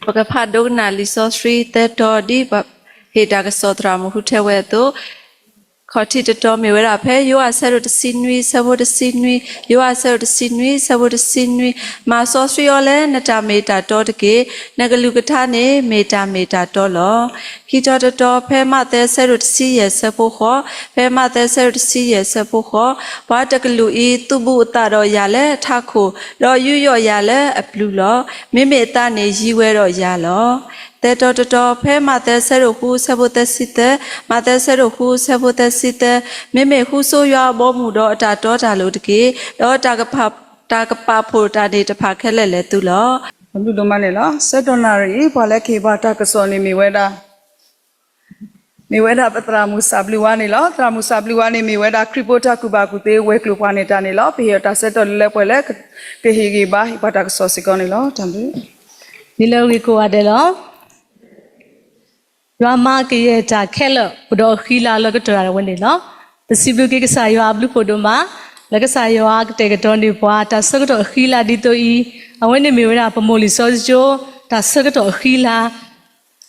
ပကဖးဒိကနၣ်လံာ်စီဆှံသၢတီၤ ဒ်ပဟ့ၣ်တၢ်ကစီၣ်သရၣ်မုၣ်ဟူးထဲဝဲအသိး, ခီၣ်ထံးတတီၤမ့ၢ်ဝဲဒၣ်ဖဲယိၤဟၣ်အဆၢဒိၣ်တဆံနွံ အဆၢဖိတဆံနွံ, ယိၤဟၣ်အဆၢဒိၣ်တဆံနွံ အဆၢဖိတဆံနွံ, မၤစီဆှံအီၤလၢနတၢ်မ့ၢ်တၢ်တီတက့ၢ်. နကလုၢ်ကထါန့ၣ်မ့ၢ်တၢ်မ့ၢ်တၢ်တီလီၤ. ခံတီၤတတီၤ ဖဲမးသဲအဆၢဒိၣ်တဆံယဲၢ် အဆၢဖိဃိး, ဖဲမးသဲအဆၢဒိၣ်တဆံယဲၢ် အဆၢဖိဃိး, ပှၤတကလုာ်အံၤ သူၣ်ဘူၣ်အသးဒီးယၤလၢအထးခိၣ်, ဒီးယူးယီၣ်ယၤလၢအပျုၤလီၤ. မ့မ့ၢ်အသးန့ၣ်ယံၤဝဲဒီးယၤလီၤ. သၢတီၤတတီၤ ဖဲမးသဲအဆၢဒိၣ်ဃု အဆၢဖိသၢဆံသၢ, မးသဲအဆၢဒိၣ်ဃု အဆၢဖိသၢဆံသၢ, မ့မ့ၢ်ဃုဆိယွၤအဘီအမုၢ်ဒီးအတၢ်တီတၢ်လိၤတက့ၢ်. ဒီးတၢ်ကပာ်ဖှိၣ်တၢ်န့ၣ်တဖၣ်ခဲလၢာ်လဲၤသုလီၤ. ဘျုးဒိၣ်မးန့ၣ်လီၤ. ဆၢကတီၢ်နၣ်ရံၣ်အံၤ ပှၤလၢကဟ့ၣ်ပှၤတၢ်ကစီၣ်န့ၣ်မ့ၢ်ဝဲဒၣ် မ့ၢ်ဝဲဒၣ်ပသရၣ်မုၣ်စၢ်ဘျုးဝါန့ၣ်လီၤ. သရၣ်မုၣ်စၢ်ဘျုးဝါန့ၣ် မ့ၢ်ဝဲဒၣ်ခရံာ်ဖိတၢ်ကူၣ်ဘၣ်ကူၣ်သ့ဝဲၤကျိၤပှၤန့ၢ်တၢ်န့ၣ်လီၤ. ပဟ့ၣ်အီၤတၢ်ဆၢကတီၢ်လၢလၢပှဲၤလၢ ကဟ့ၣ်ဂံၢ်ဘါဟ့ၣ်ပှၤတၢ်ကစီၣ်စ့ၢ်ကီးန့ၣ်လီၤ. တၢ်ဘျုး ဒ်လၢအဂ့ၢ်ကိးဂၤဒဲးလီၤ. ယွၤမၤကယဲၢ်တၢ်ခဲလၢာ် အိၣ်ဒီးအဃံလၤလၢကတၢၢ်အဝဲန့ၣ်လီၤ. ပစံးဘျုးက့ၤကစၢ်ယွၤအဘျုးဖှိၣ်ဒိၣ်မး လၢကစၢ်ယွၤကတဲာ်ကတီၤန့ၢ်ပှၤ တၢ်ဆၢကတီၢ်အဃံလၤဒ်သိးအံၤ, အဝဲန့ၣ်မ့ၢ်ဝဲဒၣ်ပမိၢ်လံာ်စီဆှံကၠိ တၢ်ဆၢကတီၢ်အဃံလၤ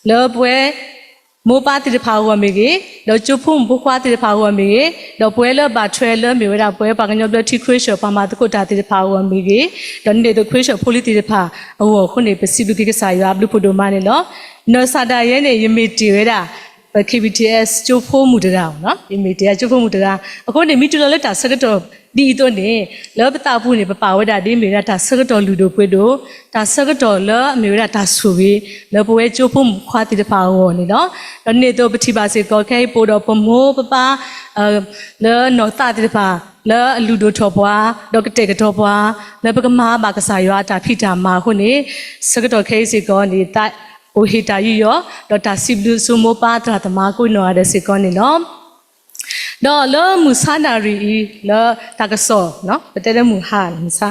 လၢပဝဲ မိၢ်ပၢ်သ့ၣ်တဖၣ်အဂီၢ်မ့ၢ်ဂ့ၤ, ဒီးကၠိဖိမုၣ်ဖိခွါသ့ၣ်တဖၣ်အဂီၢ်မ့ၢ်ဂ့ၤ, ဒီးပဝဲလၢအဘၣ်ထွဲလၢမ့ၢ်ဝဲဒၣ်ပဝဲပှၤကညီဘျၢထံခရံာ်ဖိပှၤမၤသကိးတၢ်သ့ၣ်တဖၣ်အဂီၢ်မ့ၢ်ဂ့ၤ, ဒီးန့ၣ်သိးခရံာ်ဖိလံၤသ့ၣ်တဖၣ်အဂီၢ်အဃိန့ၣ် ပစံးဘျုးက့ၤကစၢ်ယွၤအဘျုးဖှိၣ်ဒိၣ်မးန့ၣ်လီၤ. နၢ်စၢ်ဒၣ်ယဲန့ၣ် ယမ့ၢ်တ့ၢ်ဝဲဒၣ် ပ K B T S ကၠိဖိမုၣ်တဂၤ, ယမ့ၢ်တ့ၢ်ဝဲကၠိဖိမုၣ်တဂၤ, အဃိန့ၣ် မ့ၢ်တုၤလီၤလၢတၢ်ဆၢကတီၢ်ဒ်အံၤအသိးန့ၣ် လၢပသးပူၤန့ၣ် ပပာ်ဝဲဒၣ်ဒ်မ့ၢ်ဝဲဒၣ်တၢ်ဆၢကတီၢ်လုၢ်ဒိၣ်ပှ့ၤဒိၣ်, တၢ်ဆၢကတီၢ်လၢအမ့ၢ်ဝဲဒၣ်တၢ်ဆိၣ်ဂ့ၤ လၢပဝဲကၠိဖိမုၣ်ဖိခွါသ့ၣ်တဖၣ်အဂီၢ်န့ၣ်လီၤ. ဒီးန့ၣ်သိးပထံၣ်ဘၣ်စ့ၢ်ကီး ခဲအံၤပအိၣ်ဒီးပမိၢ်ပပၢ် လၢနီၢ်သးသ့ၣ်တဖၣ် လၢအလုၢ်ဒိၣ်ထီၣ်ပှၤ ဒီးကတဲာ်ကတီၤပှၤ လၢပကမၤဘၣ်ကစၢ်ယွၤအတၢ်ဖံးတၢ်မၤအဃိန့ၣ် ဆၢကတီၢ်ခဲအံၤစ့ၢ်ကီးန့ၣ် အိၣ်ဟ့ၣ်တၢ်ယူးယီၣ် ဒီးတၢ်စံးဘျုးဆူမိၢ်ပၢ်သရၣ်သမါကိးနီၢ်ဂၤဒဲးစ့ၢ်ကီးန့ၣ်လီၤ. ဒီးလၢမုၢ်ဆါနၣ်ရံၣ်အံၤ လၢတၢ်ကစီၣ် ပတဲလၢမုၢ်ဟါ မုၢ်ဆါ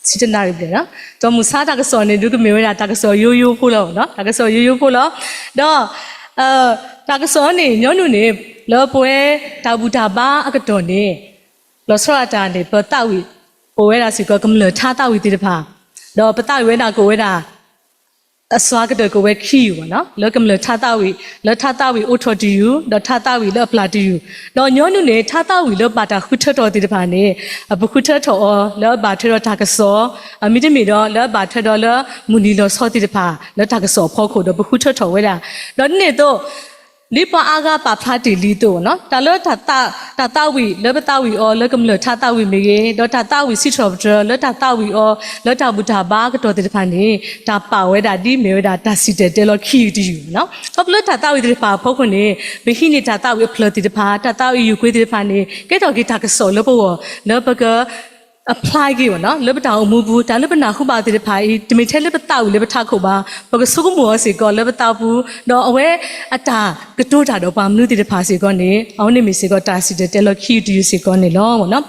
ဆံတနၣ်ရံၣ်ဘျဲၣ်, ဒီးမုၢ်ဆါတၢ်ကစီၣ်န့ၣ် ဒုးကမ့ၢ်ဝဲဒၣ်တၢ်ကစီၣ်ယိယိဖိလီၤ, တၢ်ကစီၣ်ယိယိဖိလီၤ. ဒီး တၢ်ကစီၣ်န့ၣ် ညီနုၢ်န့ၣ် လၢပဝဲတၢ်ဘူၣ်တၢ်ဘါအကတီၢ်န့ၣ် လီၤဆီဒၣ်တၢ်န့ၣ် ပသးဝံၣ် အိၣ်ဝဲဒၣ်စ့ၢ်ကီး ကမျၢၢ်ထါသးဝံၣ်သ့ၣ်တဖၣ်, ဒီးပသးဝံၣ်ဝဲဒၣ်ကအိၣ်ဝဲဒၣ် အစှၤကတၢၢ်ကအိၣ်ဝဲခံယူၢ်ဘၣ်နီၤ, လၢကမျၢၢ်ထါသးဝံၣ် လၢထါသးဝံၣ်အိၣ်ထီၣ်တယူၢ် ဒီးထါသးဝံၣ်လၢအပျၢ်တယူၢ်, ဒီးညီနုၢ်န့ၣ် ထါသးဝံၣ်လၢဘၣ်တၢ်ဃုထၢထီၣ်သ့ၣ်တဖၣ်န့ၣ် ပဃုထၢထီၣ်အီၤလၢအဘၣ်ထွဲဒီးတၢ်ကစီၣ်, မ့တမ့ၢ်ဒီးလၢအဘၣ်ထွဲဒီးလၢမုၢ်နံၤလီၤဆီသ့ၣ်တဖၣ် လၢတၢ်ကစီၣ်အဖီခိၣ်ဒီးပဃုထၢထီၣ်ဝဲဒၣ်, ဒီးဒ်န့ၣ်အသိး ဒ်ပှၤအါဂၤပာ်ဖျါတ့ၢ်လံအသိးနီၤ, တၢ်လၢ တၢ်သးဝံၣ်လၢပသးဝံၣ်အီၤလၢကမျၢၢ်ထါသးဝံၣ်မ့ၢ်ဂ့ၤ, ဒီးတၢ်သးဝံၣ်စံးထီၣ်ပတြၢၤလၢတၢ်သးဝံၣ်အီၤလၢတၢ်ဘူၣ်တၢ်ဘါအကတီၢ်သ့ၣ်တဖၣ်န့ၣ် တၢ်ပာ်ဝဲဒၣ်ဒ်မ့ၢ်ဝဲဒၣ်တၢ်စံၣ်တဲၤတဲလီၤခံယူၢ်တယူၢ်နီၤ. ခီဖျိလၢတၢ်သးဝံၣ်သ့ၣ်တဖၣ်အဖီခိၣ်န့ၣ် ပဟံးန့ၢ်တၢ်သးဝံၣ်အဖျၢၣ်သ့ၣ်တဖၣ် တၢ်သးဝံၣ်ယူၢ်ကွ့သ့ၣ်တဖၣ်န့ၣ် ကဲထီၣ်က့ၤတၢ်ကစီၣ်လၢပဂီၢ် လၢပက apply က့ၤဘၣ်နီၤ လၢပတၢ်အိၣ်မူပူၤ, တၢ်လၢပနၢ်ဟူဘၣ်သ့ၣ်တဖၣ်အံၤ တမ့ၢ်ထဲလၢပသးဝံၣ်လၢပထးခိၣ်ဘၣ်, ပကဆိကမိၣ်အီၤစ့ၢ်ကီးလၢပသးပူၤ, ဒီးအဝဲအတၢ်ကတိၤတၢ်ဒီးပှၤမနုၤသ့ၣ်တဖၣ်စ့ၢ်ကီးန့ၣ် အဝဲန့ၣ်မ့ၢ်စ့ၢ်ကီးတၢ်စံၣ်တဲၤတဲလီၤခံယူၢ်တယူၢ်စ့ၢ်ကီးန့ၣ်လီၤ. ဒီး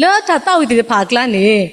လၢတၢ်သးဝံၣ်သ့ၣ်တဖၣ်အကျါန့ၣ်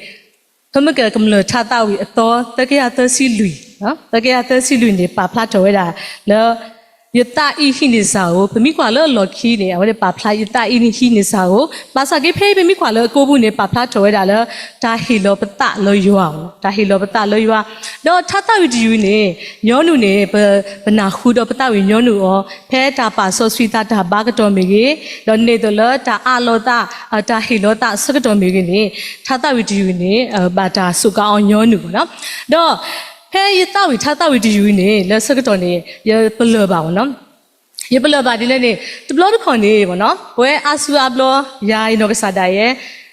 ဖဲမ့ၢ်ကကမျၢၢ်ထါသးဝံၣ်အသီ သၢကယၤသၢဆံလွံၢ်, သၢကယၤသၢဆံလွံၢ်န့ၣ် ပာ်ဖျါထီၣ်ဝဲဒၣ်လၢ ယသးအံၤဟံးန့ၢ်စၢ်ဧိၤ, ပမ့ၢ်ကွၢ်လၢအလီၢ်ခံန့ၣ် အဝဲဒၣ်ပာ်ဖျါယသးအံၤန့ၣ်ဟံးန့ၢ်စၢ်ဧိၤ, ဘၣ်ဆၣ်က့ဖဲအံၤပမ့ၢ်ကွၢ်လၢအကိာ်ပူၤန့ၣ် ပာ်ဖျါထီၣ်ဝဲဒၣ်လၢ တၢ်ဟ့ၣ်လီၤပသးလၢယွၤ, တၢ်ဟ့ၣ်လီၤပသးလၢယွၤ, ဒီးထါသးဝံၣ်တယုၢ်န့ၣ် ညီနုၢ်န့ၣ် ပ ပနၢ်ဟူဒီးပသးဝံၣ်ညီနုၢ်အီၤ ဖဲတၢ်ပာ်စီဆှံသးတၢ်ဘါကတီၢ်မ့ၢ်ဂ့ၤ, ဒီးန့ၢ်သိးလၢတၢ်အးလီၤသး တၢ်ဟ့ၣ်လီၤသးအဆၢကတီၢ်မ့ၢ်ဂ့ၤန့ၣ် ထါသးဝံၣ်တယုၢ်န့ၣ် ဘၣ်တၢ်စူးကါအီၤညီနုၢ်ဘၣ်နီၤ. ဒီးဖဲယသးဝံၣ်ထါသးဝံၣ်တယုၢ်အံၤန့ၣ် လၢဆၢကတီၢ်န့ၣ် ယပလၢၢ်ဘၣ်ဘၣ်နီၤ, ယပလၢၢ်ဘၣ်ဒ်လဲၣ်န့ၣ် တဘျီတခီၣ်န့ၣ်ဘၣ်နီၤ ပဝဲအါစုအါဘျီ ယၤယနီၢ်ကစၢ်ဒၣ်ယဲ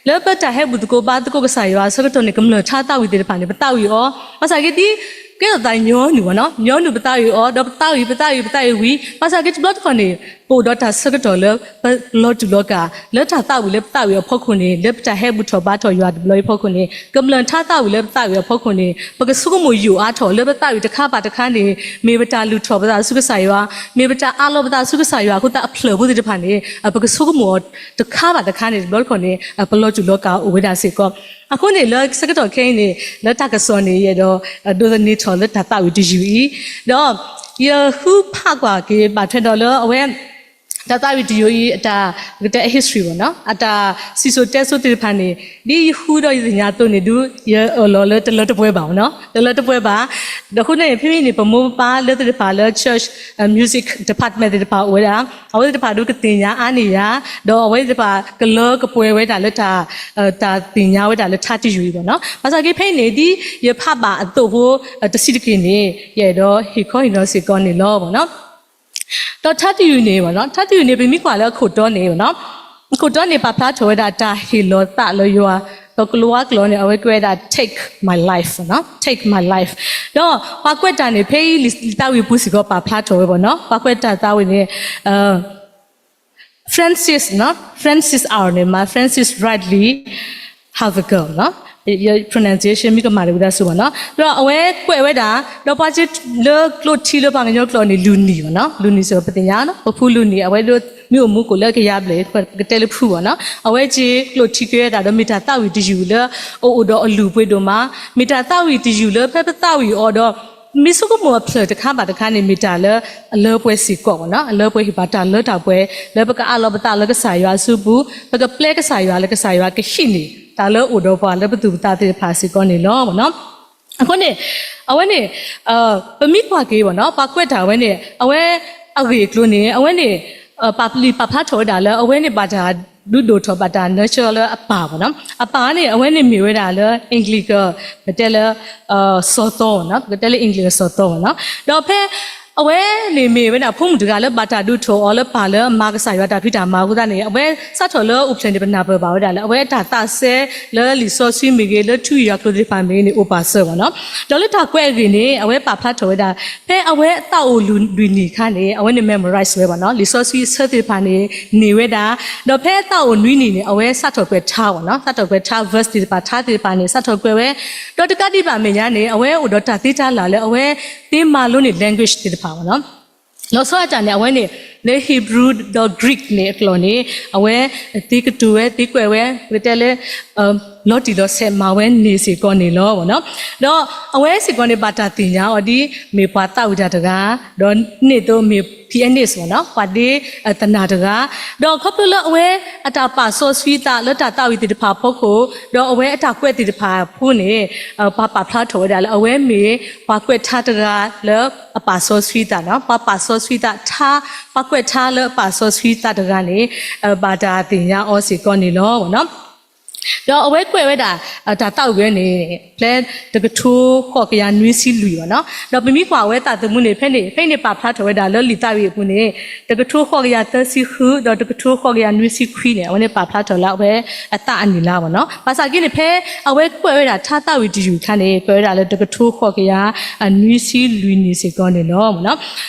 လၢပတၢ်ဟဲဘူၣ်သကိးဘါသကိးကစၢ်ယွၤအဆၢကတီၢ်န့ၣ် ကမျၢၢ်ထါသးဝံၣ်သ့ၣ်တဖၣ်န့ၣ် ပသးဝံၣ်အီၤ, ဘၣ်ဆၣ်က့ဒ် ကဲထီၣ်သးညီနုၢ်ဘၣ်နီၤ, ညီနုၢ်ပသးဝံၣ်အီၤ ဒီးပသးဝံၣ် ပသးဝံၣ် ပသးဝံၣ်ဝံၤ ဘၣ်ဆၣ်က့တဘျီတခီၣ်န့ၣ် ပအိၣ်ဒီးတၢ်ဆၢကတီၢ်လၢ ပလီၤတူာ်လီၤကာ် လၢတၢ်သးဝံၣ်လၢပသးဝံၣ်အဖီခိၣ်န့ၣ် လၢပတၢ်ဟဲဘူၣ်ထီၣ်ဘါထီၣ်ယွၤတဘျီအံၤအဖီခိၣ်န့ၣ် ကမျၢၢ်ထါသးဝံၣ်လၢပသးဝံၣ်အဖီခိၣ်န့ၣ် ပကဆိကမိၣ်ယိာ်အါထီၣ်လၢပသးဝံၣ်တခါဘၣ်တခါန့ၣ် မ့ၢ်ပတၢ်လုၢ်ထီၣ်ပသးဆူကစၢ်ယွၤ, မ့ၢ်ပတၢ်အးလီၤပသးဆူကစၢ်ယွၤအဃိသတးအဖျၢၣ်ဖိသ့ၣ်တဖၣ်န့ၣ် ပကဆိကမိၣ်အီၤတခါဘၣ်တခါန့ၣ် တဘျီတခီၣ်န့ၣ် ပလီၤတူာ်လီၤကာ်အိၣ်ဝဲဒၣ်စ့ၢ်ကီး. အဃိန့ၣ် လၢဆၢကတီၢ်ခဲအံၤန့ၣ် လၢတၢ်ကစီၣ်န့ၣ် ယအဲၣ်ဒိး ဒိးသန့ၤထီၣ်လၢတၢ်သးဝံၣ်တယုၢ်အံၤ, ဒီးယဃုဖးကွၢ်က့ၤဘၣ်ထွဲဒီးလၢအဝဲ တၢ်သးဝံၣ်တယုၢ်အံၤ အတၢ်ကတဲအ history ဘၣ်နီၤ, အတၢ်စံၣ်စိၤတဲစိၤသ့ၣ်တဖၣ်န့ၣ် ဒ်ယဃုဒီးယသ့ၣ်ညါအသိးန့ၣ်ဒုး ယအၢၣ်လီၤလၢတလၢတပှဲၤဘၣ်နီၤ, တလၢတပှဲၤဘၣ်. ဒီးအဃိန့ၣ် ဖဲမ့ၢ်န့ၣ် ပမိၢ်ပပၢ်လၢသ့ၣ်တဖၣ်လၢ church music department သ့ၣ်တဖၣ်အိၣ်ဝဲဒၣ် အဝဲသ့ၣ်တဖၣ်ဒုးကသ့ၣ်ညါအါန့ၢ်ယၤ, ဒီးအဝဲသ့ၣ်တဖၣ်ကလၢကပှဲၤဝဲဒၣ်လၢတၢ် တၢ်သ့ၣ်ညါဝဲဒၣ်လၢထါတယုၢ်အံၤဘၣ်နီၤ. ဘၣ်ဆၣ်က့ဖဲအံၤန့ၣ် ဒ်ယဖးဘၣ်အသိးဖိ တဆံးတက့ၢ်န့ၣ် ယအဲၣ်ဒိးဟ့ၣ်ခီဟ့ၣ်နီၤစ့ၢ်ကီးန့ၣ်လီၤဘၣ်နီၤ. ဒီးထါတယုၢ်န့ၣ် ထါတယုၢ်န့ၣ် ပမ့ၢ်ကွၢ်လၢအခိၣ်တီန့ၣ် အခိၣ်တီန့ၣ် ပာ်ဖျါထီၣ်ဝဲဒၣ်တၢ်ဟ့ၣ်လီၤသးလၢယွၤ, ဒီးကလံးဝါကျိာ်န့ၣ် အဝဲကွဲးဝဲဒၣ် take my life, take my life. ဒီးပှၤကွဲးတၢ်န့ၣ် ဖဲအံၤလံာ်သးဝံၣ်ပူၤစ့ၢ်ကီးပာ်ဖျါထီၣ်ဝဲဘၣ်နီၤ, ပှၤကွဲးတၢ်သးဝံၣ်န့ၣ် Francis, Francis R န့ၣ်မး Francis Ridley Havergal, pronunciation မ့ၢ်ကမၣ်တဝံၤဒၣ်ဆူဘၣ်နီၤ, ဒီးအဝဲကွဲးဝဲဒၣ်, ဒီးပှၤစ့လၢကျိးထံလၢပှၤကညီကျိာ်န့ၣ် Luni ဘၣ်နီၤ, Luni စ့ၢ်ကီးပသ့ၣ်ညါနီၤ, ပဖု Luni အဝဲဒၣ်မ့ၢ်အိၣ်မူကိာ်လၢကယၤဘျဲၣ် ပကတဲလၢဖုဘၣ်နီၤ, အဝဲစ့ကျိးထံကဲဝဲဒၣ်ဒီး မ့ၢ်တၢ်သးဝံၣ်တယုၢ်လၢအအိၣ်ဒီးအလုၢ်အပှ့ၤဒိၣ်မး, မ့ၢ်တၢ်သးဝံၣ်တယုၢ်လၢဖဲပသးဝံၣ်အီၤဒီး မ့ၢ်ဆိကမိၣ်အဖျၢၣ်တခါဘၣ်တခါန့ၣ် မ့ၢ်တၢ်လၢအလၢပှဲၤစ့ၢ်ကီးဘၣ်နီၤ, အလၢပှဲၤဟ့ၣ်ပှၤတၢ်လၢတၢ်ပှဲၤ လၢပကအးလီၤပသးလၢကစၢ်ယွၤအစုပူၤ, ပကပျဲကစၢ်ယွၤလၢကစၢ်ယွၤကဟံးန့ၢ် တၢ်လၢအအိၣ်ဒီးပှၤလၢပသူၣ်ပသးသ့ၣ်တဖၣ်စ့ၢ်ကီးန့ၣ်လီၤ. အဃိန့ၣ် အဝဲန့ၣ် ပမ့ၢ်ကွၢ်က့ၤဘၣ်နီၤ, ပှၤကွဲးတၢ်ဝဲန့ၣ် အဝဲအဂ့ၢ်အကျိၤန့ၣ် အဝဲန့ၣ် ပာ်လံာ်ပာ်ဖျါထီၣ်ဝဲဒၣ်လၢ အဝဲန့ၣ်ဘၣ်တၢ်ဒုးဒိၣ်ထီၣ်ဘၣ်တၢ်နၢဆၢလၢအပၢ်ဘၣ်နီၤ, အပၢ်န့ၣ် အဝဲန့ၣ်မ့ၢ်ဝဲဒၣ်လၢ Anglican ပတဲလၢ စီၤသီဘၣ်နီၤ, ပကတဲလၢ Anglican စီၤသီဘၣ်နီၤ, ဒီးဖဲ အဝဲန့ၣ်မ့ၢ်ဝဲဒၣ်ဖိမုၣ်တဂၤလၢဘၣ်တၢ်ဒုးထီၣ်အီၤလၢပၢ်လၢအမၤကစၢ်ယွၤတၢ်ဖံးတၢ်မၤအဃိသတးန့ၣ် အဝဲစးထီၣ်လၢအိၣ်ဖျဲၣ်န့ၣ် ပနၢ်ပၢၢ်ဘၣ်ဝဲဒၣ်လၢ အဝဲတၢ်သးစဲလၢလံာ်စီဆှံမ့ၢ်ဂ့ၤ လၢထူယွၤကျိၤသ့ၣ်တဖၣ်မ့ၢ်ဂ့ၤန့ၣ် အိၣ်ပာ်စၢၤဘၣ်နီၤ, ဒီးလၢတၢ်ကွဲးအဂ့ၢ်န့ၣ် အဝဲပာ်ဖျါထီၣ်ဝဲဒၣ် ဖဲအဝဲအသးအိၣ်လွံၢ်နံၣ်အခါန့ၣ် အဝဲန့ၣ် memorize ဝဲဘၣ်နီၤ, လံာ်စီဆှံအဆၢသ့ၣ်တဖၣ်န့ၣ် န့ၢ်ဝဲဒၣ်, ဒီးဖဲအသးအိၣ်နွံနံၣ်န့ၣ် အဝဲစးထီၣ်ကွဲးထါဘၣ်နီၤ, စးထီၣ်ကွဲးထါ verse သ့ၣ်တဖၣ် ထါသ့ၣ်တဖၣ်န့ၣ် စးထီၣ်ကွဲးဝဲ, ဒီးတကးဒံးဘၣ်အမဲာ်ညါန့ၣ် အဝဲအိၣ်ဒီးတၢ်သ့တၢ်လၢ်လၢအဝဲသ့မၤလိန့ၢ် language သ့ၣ်တဖၣ်ဘၣ်နီၤ, လီၤဆီဒၣ်တၢ်န့ၣ် အဝဲန့ၣ် လၢ Hebrew ဒီး Greek န့ၣ်အကျိာ်န့ၣ် အဝဲသ့ကတိၤဝဲ သ့ကွဲးဝဲ ပကတဲလၢ လီၤတံၢ်လီၤဆဲးမၤဝဲန့ၣ်စ့ၢ်ကီးန့ၣ်လီၤဘၣ်နီၤ, ဒီးအဝဲစ့ၢ်ကီးန့ၣ် ဘၣ်တၢ်သ့ၣ်ညါအီၤဒ်မ့ၢ်ပှၤသးဝံၣ်တၢ်တဂၤ, ဒီးန့ၣ်အသိးမ့ၢ် pianist ဘၣ်နီၤ, ပှၤဒ့သနၢ်တဂၤ, ဒီးခီဖျိလၢအဝဲအတၢ်ပာ်စီဆှံသးလၢတၢ်သးဝံၣ်သ့ၣ်တဖၣ်အဖီခိၣ်, ဒီးအဝဲအတၢ်ကွဲးသ့ၣ်တဖၣ်အဃိန့ၣ် ပှၤပာ်ဖျါထီၣ်ဝဲဒၣ်လၢ အဝဲမ့ၢ်ပှၤကွဲးထါတဂၤလၢအပာ်စီဆှံသးနီၤ, ပှၤပာ်စီဆှံသးထါ, ပှၤကွဲးထါလၢအပာ်စီဆှံသးတဂၤန့ၣ် ဘၣ်တၢ်သ့ၣ်ညါအီၤစ့ၢ်ကီးန့ၣ်လီၤ. ဒီးအဝဲကွဲးဝဲဒၣ် တၢ်သးဝံၣ်ဝဲန့ၣ် ဖဲတကထိဃိးကယၤနွံဆံလွံၢ်ဘၣ်နီၤ, ဒီးပမ့ၢ်ကွၢ်ဝဲသးသမူန့ၣ် ဖဲန့ၣ် ဖဲအံၤန့ၣ် ပာ်ဖျါထီၣ်ဝဲဒၣ်လၢလံာ်သးဝံၣ်အပူၤန့ၣ် တကထိဃိးကယၤသၢဆံဃု ဒီးတကထိဃိးကယၤနွံဆံခွံန့ၣ် အဝဲန့ၣ်ပာ်ဖျါထီၣ်လၢအဝဲအသးအနံၣ်လါဘၣ်နီၤ. ဘၣ်ဆၣ်က့န့ၣ် ဖဲအဝဲကွဲးဝဲဒၣ်ထါသးဝံၣ်တယုၢ်အခါန့ၣ် ကွဲးဝဲဒၣ်လၢတကထိဃိးကယၤနွံဆံလွံၢ်နံၣ်စ့ၢ်ကီးန့ၣ်လီၤ.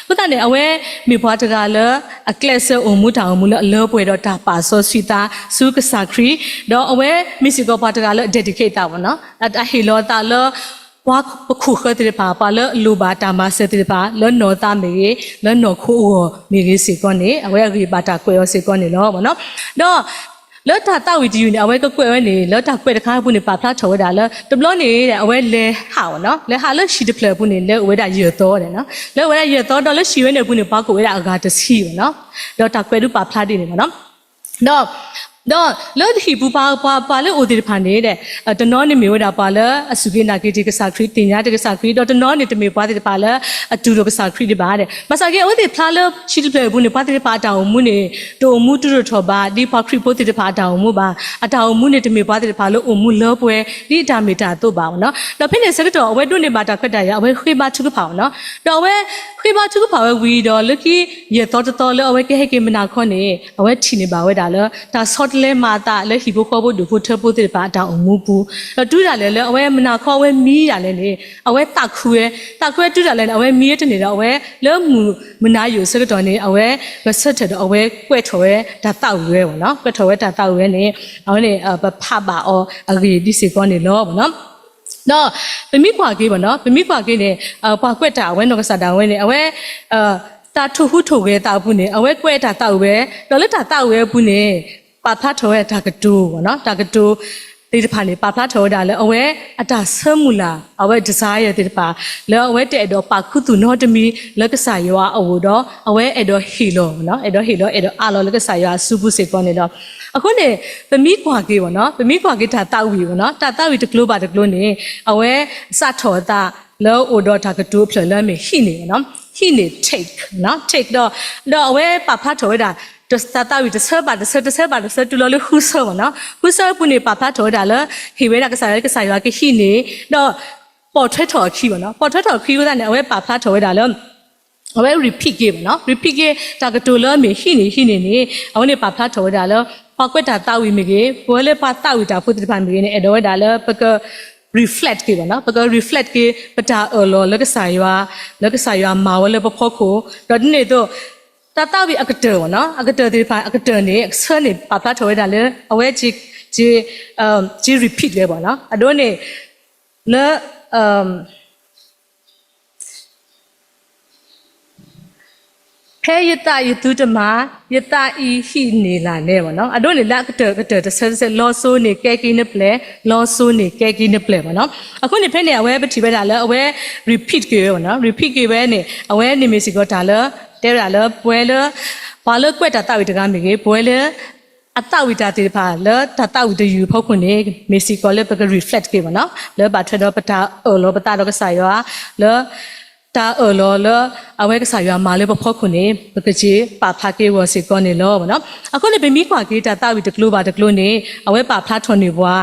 အဃိသတးန့ၣ် အဝဲမ့ၢ်ပှၤတဂၤလၢအကျဲးစၢးအိၣ်မူတၢ်အိၣ်မူလၢအလၢပှဲၤဒီးတၢ်ပာ်စီဆှံသးဆူကစၢ်ခရံာ်, ဒီးအဝဲမ့ၢ်စ့ၢ်ကီးပှၤတဂၤလၢအ dedicate သးဘၣ်နီၤ, အဟ့ၣ်လီၤအသးလၢ ပှၤပခိၣ်ဃၢၤသ့ၣ်တဖၣ် ပှၤလၢအလိၣ်ဘၣ်တၢ်မၤစၢၤသ့ၣ်တဖၣ် လၢနီၢ်သးမ့ၢ်ဂ့ၤ လၢနီၢ်ခိအဂီၢ်မ့ၢ်ဂ့ၤစ့ၢ်ကီးန့ၣ် အဝဲအဂ့ၢ်ဘၣ်တၢ်ကွဲးအီၤစ့ၢ်ကီးန့ၣ်လီၤ. ဒီးလၢတၢ်သးဝံၣ်တယုၢ်န့ၣ် အဝဲကကွဲးဝဲန့ၣ် လၢတၢ်ကွဲးတခါအပူၤန့ၣ် ပာ်ဖျါထီၣ်ဝဲဒၣ်လၢ တဘျီန့ၣ် အဝဲလဲၤဟးဘၣ်နီၤ, လဲၤဟးလၢဟံၣ်တဖျၢၣ်အပူၤန့ၣ် လဲၤအိၣ်ဝဲဒၣ်ယဲၢ်သီန့ၣ်နီၤ, လဲၤအိၣ်ဝဲဒၣ်ယဲၢ်သီ ဒီးလၢဟံၣ်ဝဲန့ၣ်အပူၤန့ၣ် ပှၤကအိၣ်ဝဲဒၣ်အဂၤတဆံဘၣ်နီၤ, ဒီးတၢ်ကွဲးဒုးပာ်ဖျါဒ်န့ၣ်ဘၣ်နီၤ. ဒီး ဒီးလၢဟံၣ်ပူၤပှၤ ပှၤ ပှၤလၢအိၣ်သ့ၣ်တဖၣ်န့ၣ် တနီၤန့ၣ်မ့ၢ်ဝဲဒၣ်ပှၤလၢအစူၢ်က့ၤနာ်က့ၤတ့ၢ်ကစၢ်ခရံာ် သ့ၣ်ညါတ့ၢ်ကစၢ်ခရံာ် ဒီးတနီၤန့ၣ်တမ့ၢ်ပှၤသ့ၣ်တဖၣ်လၢအတူၢ်လိာ်ကစၢ်ခရံာ်ဒံးဘၣ်. ဘၣ်ဆၣ်က့ အဝဲသ့ၣ်ဖျါလၢဟံၣ်တဖျၢၣ်အပူၤန့ၣ် ပှၤသ့ၣ်တဖၣ်အတၢ်အိၣ်မူန့ၣ် တအိၣ်မူတူၢ်လိာ်ထီၣ်ဘၣ် ဒ်ပှၤခရံာ်ဖိသ့ၣ်တဖၣ်အတၢ်အိၣ်မူဘၣ်. အတၢ်အိၣ်မူန့ၣ်တမ့ၢ်ပှၤသ့ၣ်တဖၣ်လၢအိၣ်မူလၢပှဲၤ ဒ်အတၢ်မ့ၢ်တၢ်အသိးဘၣ်နီၤ. ဒီးဖဲန့ၣ်ဆၢကတီၢ် အဝဲဒိးန့ၢ်ဘၣ်တၢ်ခွဲးတၢ်ယာ် အဝဲဃ့ဘါထုကဖၣ်ဘၣ်နီၤ. ဒီးအဝဲဃ့ဘါထုကဖၣ်ဝဲဝံၤဒီး လၢခံယဲၢ်သီတသီလၢအဝဲကဟဲက့ၤမုၢ်နၤခီန့ၣ် အဝဲထံၣ်န့ၢ်ဘၣ်ဝဲဒၣ်လၢ တၢ်ဆီတလဲမၤအသးလၢဟံၣ်ဖိဃီဖိဒူၣ်ဖိထၢဖိသ့ၣ်တဖၣ်အတၢ်အိၣ်မူပူၤ, ဒီးတုၤဒၣ်လဲာ်လၢအဝဲမုၢ်နၤခီအဝဲမံဒၣ်လဲာ်န့ၣ် အဝဲသးခုဝဲ, သးခုဝဲတုၤဒၣ်လဲာ်န့ၣ် အဝဲမံဝဲတန့ၢ်ဒီး အဝဲလၢမုၢ် မုၢ်နၤယိာ်ဆၢကတီၢ်န့ၣ် အဝဲဂဲၤဆၢထၢၣ်ဒီးအဝဲကွဲးထီၣ်ဝဲတၢ်သးဝံၣ်ဝဲနီၤ, ကွဲးထီၣ်ဝဲတၢ်သးဝံၣ်ဝဲန့ၣ် အဝဲန့ၣ် ပဖးဘၣ်အီၤအဂ့ၢ်ဒ်စ့ၢ်ကီးန့ၣ်လီၤ. ဒီးပမ့ၢ်ကွၢ်က့ၤဘၣ်နီၤ, ပမ့ၢ်ကွၢ်က့ၤန့ၣ် ပှၤကွဲးတၢ်အဝဲနီၢ်ကစၢ်ဒၣ်ဝဲန့ၣ် အဝဲ တၢ်ထိၣ်ဟူးထိၣ်ဂဲၤသးအပူၤန့ၣ် အဝဲကွဲးတၢ်သးဝံၣ်ဝဲ, ဒီးလၢတၢ်သးဝံၣ်ဝဲအပူၤန့ၣ် ပာ်ဖျါထီၣ်ဝဲတၢ်ကတိၤဘၣ်နီၤ, တၢ်ကတိၤ သ့ၣ်တဖၣ်န့ၣ် ပာ်ဖျါထီၣ်ဝဲဒၣ်လၢအဝဲအတၢ်ဆၢမုၢ်လၢ် အဝဲ desire သ့ၣ်တဖၣ် လၢအဝဲတအဲၣ်ဒိးပာ်ခူသူၣ်နီတမံၤလၢကစၢ်ယွၤအအိၣ်ဒီး အဝဲအဲၣ်ဒိးဟ့ၣ်လီၤ, အဲၣ်ဒိးဟ့ၣ်လီၤ အဲၣ်ဒိးအးလီၤလၢကစၢ်ယွၤအစုပူၤစ့ၢ်ကီးန့ၣ်လီၤ. အဃိန့ၣ် ပမ့ၢ်ကွၢ်က့ၤ, ပမ့ၢ်ကွၢ်က့ၤတၢ်သးဝံၣ်, တၢ်သးဝံၣ်တကျိၤဘၣ်တကျိၤန့ၣ် အဝဲစးထီၣ်အသးလၢအိၣ်ဒီးတၢ်ကတိၤအဖျၢၣ်လၢအမ့ၢ်ဟံးန့ၢ်, ဟံးန့ၢ် take, take ဒီး, ဒီးအဝဲပာ်ဖျါထီၣ်ဝဲဒၣ် တၢ်သးဝံၣ်တဆၢဘၣ်တဆၢ, တဆၢဘၣ်တဆၢ တုၤလီၤလၢဃုဆၢ, ဃုဆၢအပူၤန့ၣ် ပာ်ဖျါထီၣ်ဝဲဒၣ်လၢ ဟ့ၣ်ဝဲဒၣ်ကစၢ်ယွၤ လၢကစၢ်ယွၤကဟံးန့ၢ်, ဒီးပိာ်ထွဲထီၣ်အခံ, ပိာ်ထွဲထီၣ်အခံအဃိသတးန့ၣ် အဝဲပာ်ဖျါထီၣ်ဝဲဒၣ်လၢ အဝဲ repeat က့ၤ, repeat က့ၤ တၢ်ကတိၤလၢအမ့ၢ်ဟံးန့ၢ် ဟံးန့ၢ်န့ၣ် အဝဲန့ၣ်ပာ်ဖျါထီၣ်ဝဲဒၣ်လၢ ပှၤကွဲးတၢ်သးဝံၣ်မ့ၢ်ဂ့ၤ, ပဝဲလၢပှၤသးဝံၣ်တၢ်ဖိသ့ၣ်တဖၣ်မ့ၢ်ဂ့ၤန့ၣ် အဲၣ်ဒိးဝဲဒၣ်လၢပက reflect က့ၤ, ပက reflect က့ၤ ပတၢ်အၢၣ်လီၤလၢကစၢ်ယွၤ, လၢကစၢ်ယွၤမၤဝဲလၢပဖီခိၣ်, ဒီးဒ်န့ၣ်အသိး တၢ်သးဝံၣ်အကတၢၢ်, အကတၢၢ်သ့ၣ်တဖၣ် အကတၢၢ်န့ၣ် အဆၢန့ၣ် ပာ်ဖျါထီၣ်ဝဲဒၣ်လၢ အဝဲ က repeat ဝဲ, အဒိန့ၣ် လၢ ဖဲယသးယသူတမၤ, ယသးအံၤဟံးန့ၢ်လၢ်နဲ, အဒိန့ၣ်လၢအကတၢၢ်ကတၢၢ်တဆၢတဆၢ လီၤစိၤန့ၢ်ကဲက့ၤနပျဲၢ်, လီၤစိၤန့ၢ်ကဲက့ၤနပျဲၢ်. အဃိန့ၣ်ဖဲန့ၣ် အဝဲပထံၣ်ဝဲဒၣ်လၢအဝဲ repeat က့ၤဝဲ, repeat က့ၤဝဲန့ၣ် အဝဲန့ၣ်မ့ၢ်စ့ၢ်ကီးတၢ်လၢ တဲဝဲဒၣ်လၢပဝဲလၢ ပှၤလၢကွဲးတၢ်သးဝံၣ်တဂၤမ့ၢ်ဂ့ၤ, ပဝဲလၢ အသးဝံၣ်တၢ်သ့ၣ်တဖၣ်လၢတၢ်သးဝံၣ်တယုၢ်အဖီခိၣ်န့ၣ် မ့ၢ်စ့ၢ်ကီးလၢပက reflect က့ၤ လၢဘၣ်ထွဲဒီးပတၢ်အၢၣ်လီၤပသးဒီးကစၢ်ယွၤ, လၢ တၢ်အၢၣ်လီၤလၢ အဝဲကစၢ်ယွၤမၤလၢပဖီခိၣ်န့ၣ် ပကက့ၤပာ်ဖျါက့ၤအဂီၢ်စ့ၢ်ကီးန့ၣ်လီၤ. အဃိန့ၣ် ပမ့ၢ်ကွၢ်က့ၤတၢ်သးဝံၣ်တကျိၤဘၣ်တကျိၤန့ၣ် အဝဲပာ်ဖျါထီၣ်န့ၢ်ပှၤ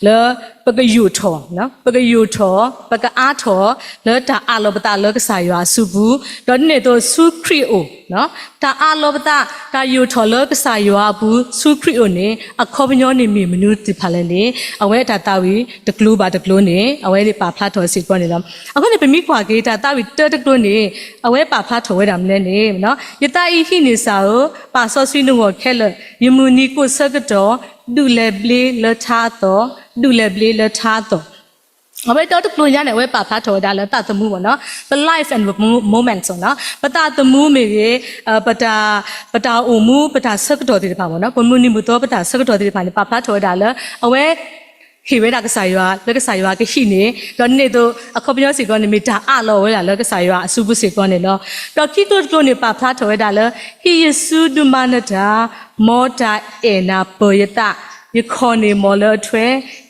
လၢပကယူာ်ထီၣ်, ပကယူာ်ထီၣ်, ပကအါထီၣ် လၢတၢ်အးလီၤပသးလၢကစၢ်ယွၤအစုပူၤ, ဒီးဒ်န့ၣ်အသိးဆူခရံာ်အအိၣ်, တၢ်အးလီၤပသး တၢ်ယူာ်ထီၣ်လၢကစၢ်ယွၤအပူၤ ဆူခရံာ်အအိၣ်န့ၣ် အခီပညီန့ၣ်မ့ၢ်မနုၤသ့ၣ်တဖၣ်လဲၣ်န့ၣ် အဝဲတၢ်သးဝံၣ်တကျိၤဘၣ်တကျိၤန့ၣ် အဝဲန့ၣ်ပာ်ဖျါထီၣ်စ့ၢ်ကီးန့ၣ်လီၤ. အဃိန့ၣ် ပမ့ၢ်ကွၢ်က့ၤတၢ်သးဝံၣ်တၢတကျိၤန့ၣ် အဝဲပာ်ဖျါထီၣ်ဝဲဒၣ်မနုၤလဲၣ်န့ၣ်, ယသးအံၤဟံးန့ၢ်စၢ်ဧၢ, ပာ်စီဆှံနဂီၢ်ခဲလၢာ်, ယမုၢ်နံၤကိးဆၢကတီၢ်, ဒုးလဲၤဘျ့လၢထါအသီၣ်, ဒုးလဲၤဘျ့လၢထါအသီၣ် အဝဲတၢတကျိၤညါန့ၣ် အဝဲပာ်ဖျါထီၣ်ဝဲဒၣ်လၢသးသမူ, ပ life and moment, ပသးသမူမ့ၢ်ဂ့ၤ, ပတၢ်အိၣ်မူ ပတၢ်ဆၢကတီၢ်သ့ၣ်တဖၣ်, ပမုၢ်နံၤမုၢ်သီပတၢ်ဆၢကတီၢ်သ့ၣ်တဖၣ်န့ၣ် ပာ်ဖျါထီၣ်ဝဲဒၣ်လၢ အဝဲ ဟ့ၣ်ဝဲဒၣ်ကစၢ်ယွၤ လၢကစၢ်ယွၤကဟံးန့ၢ်, ဒီးဒ်န့ၣ်အသိး အခီပညီစ့ၢ်ကီးန့ၣ် မ့ၢ်တၢ်အးလီၤဝဲဒၣ်လၢကစၢ်ယွၤအစုပူၤစ့ၢ်ကီးန့ၣ်လီၤ. ဒီးခံကျိၤတကျိၤန့ၣ် ပာ်ဖျါထီၣ်ဝဲဒၣ်လၢ ဟံးယစုဒုးမၤနၢၤတၢ်, မ်တၢ်အဲၣ်နၤပၢၤယသး, ယခီၣ်န့ၣ်မီၢ်လၢအထွဲ,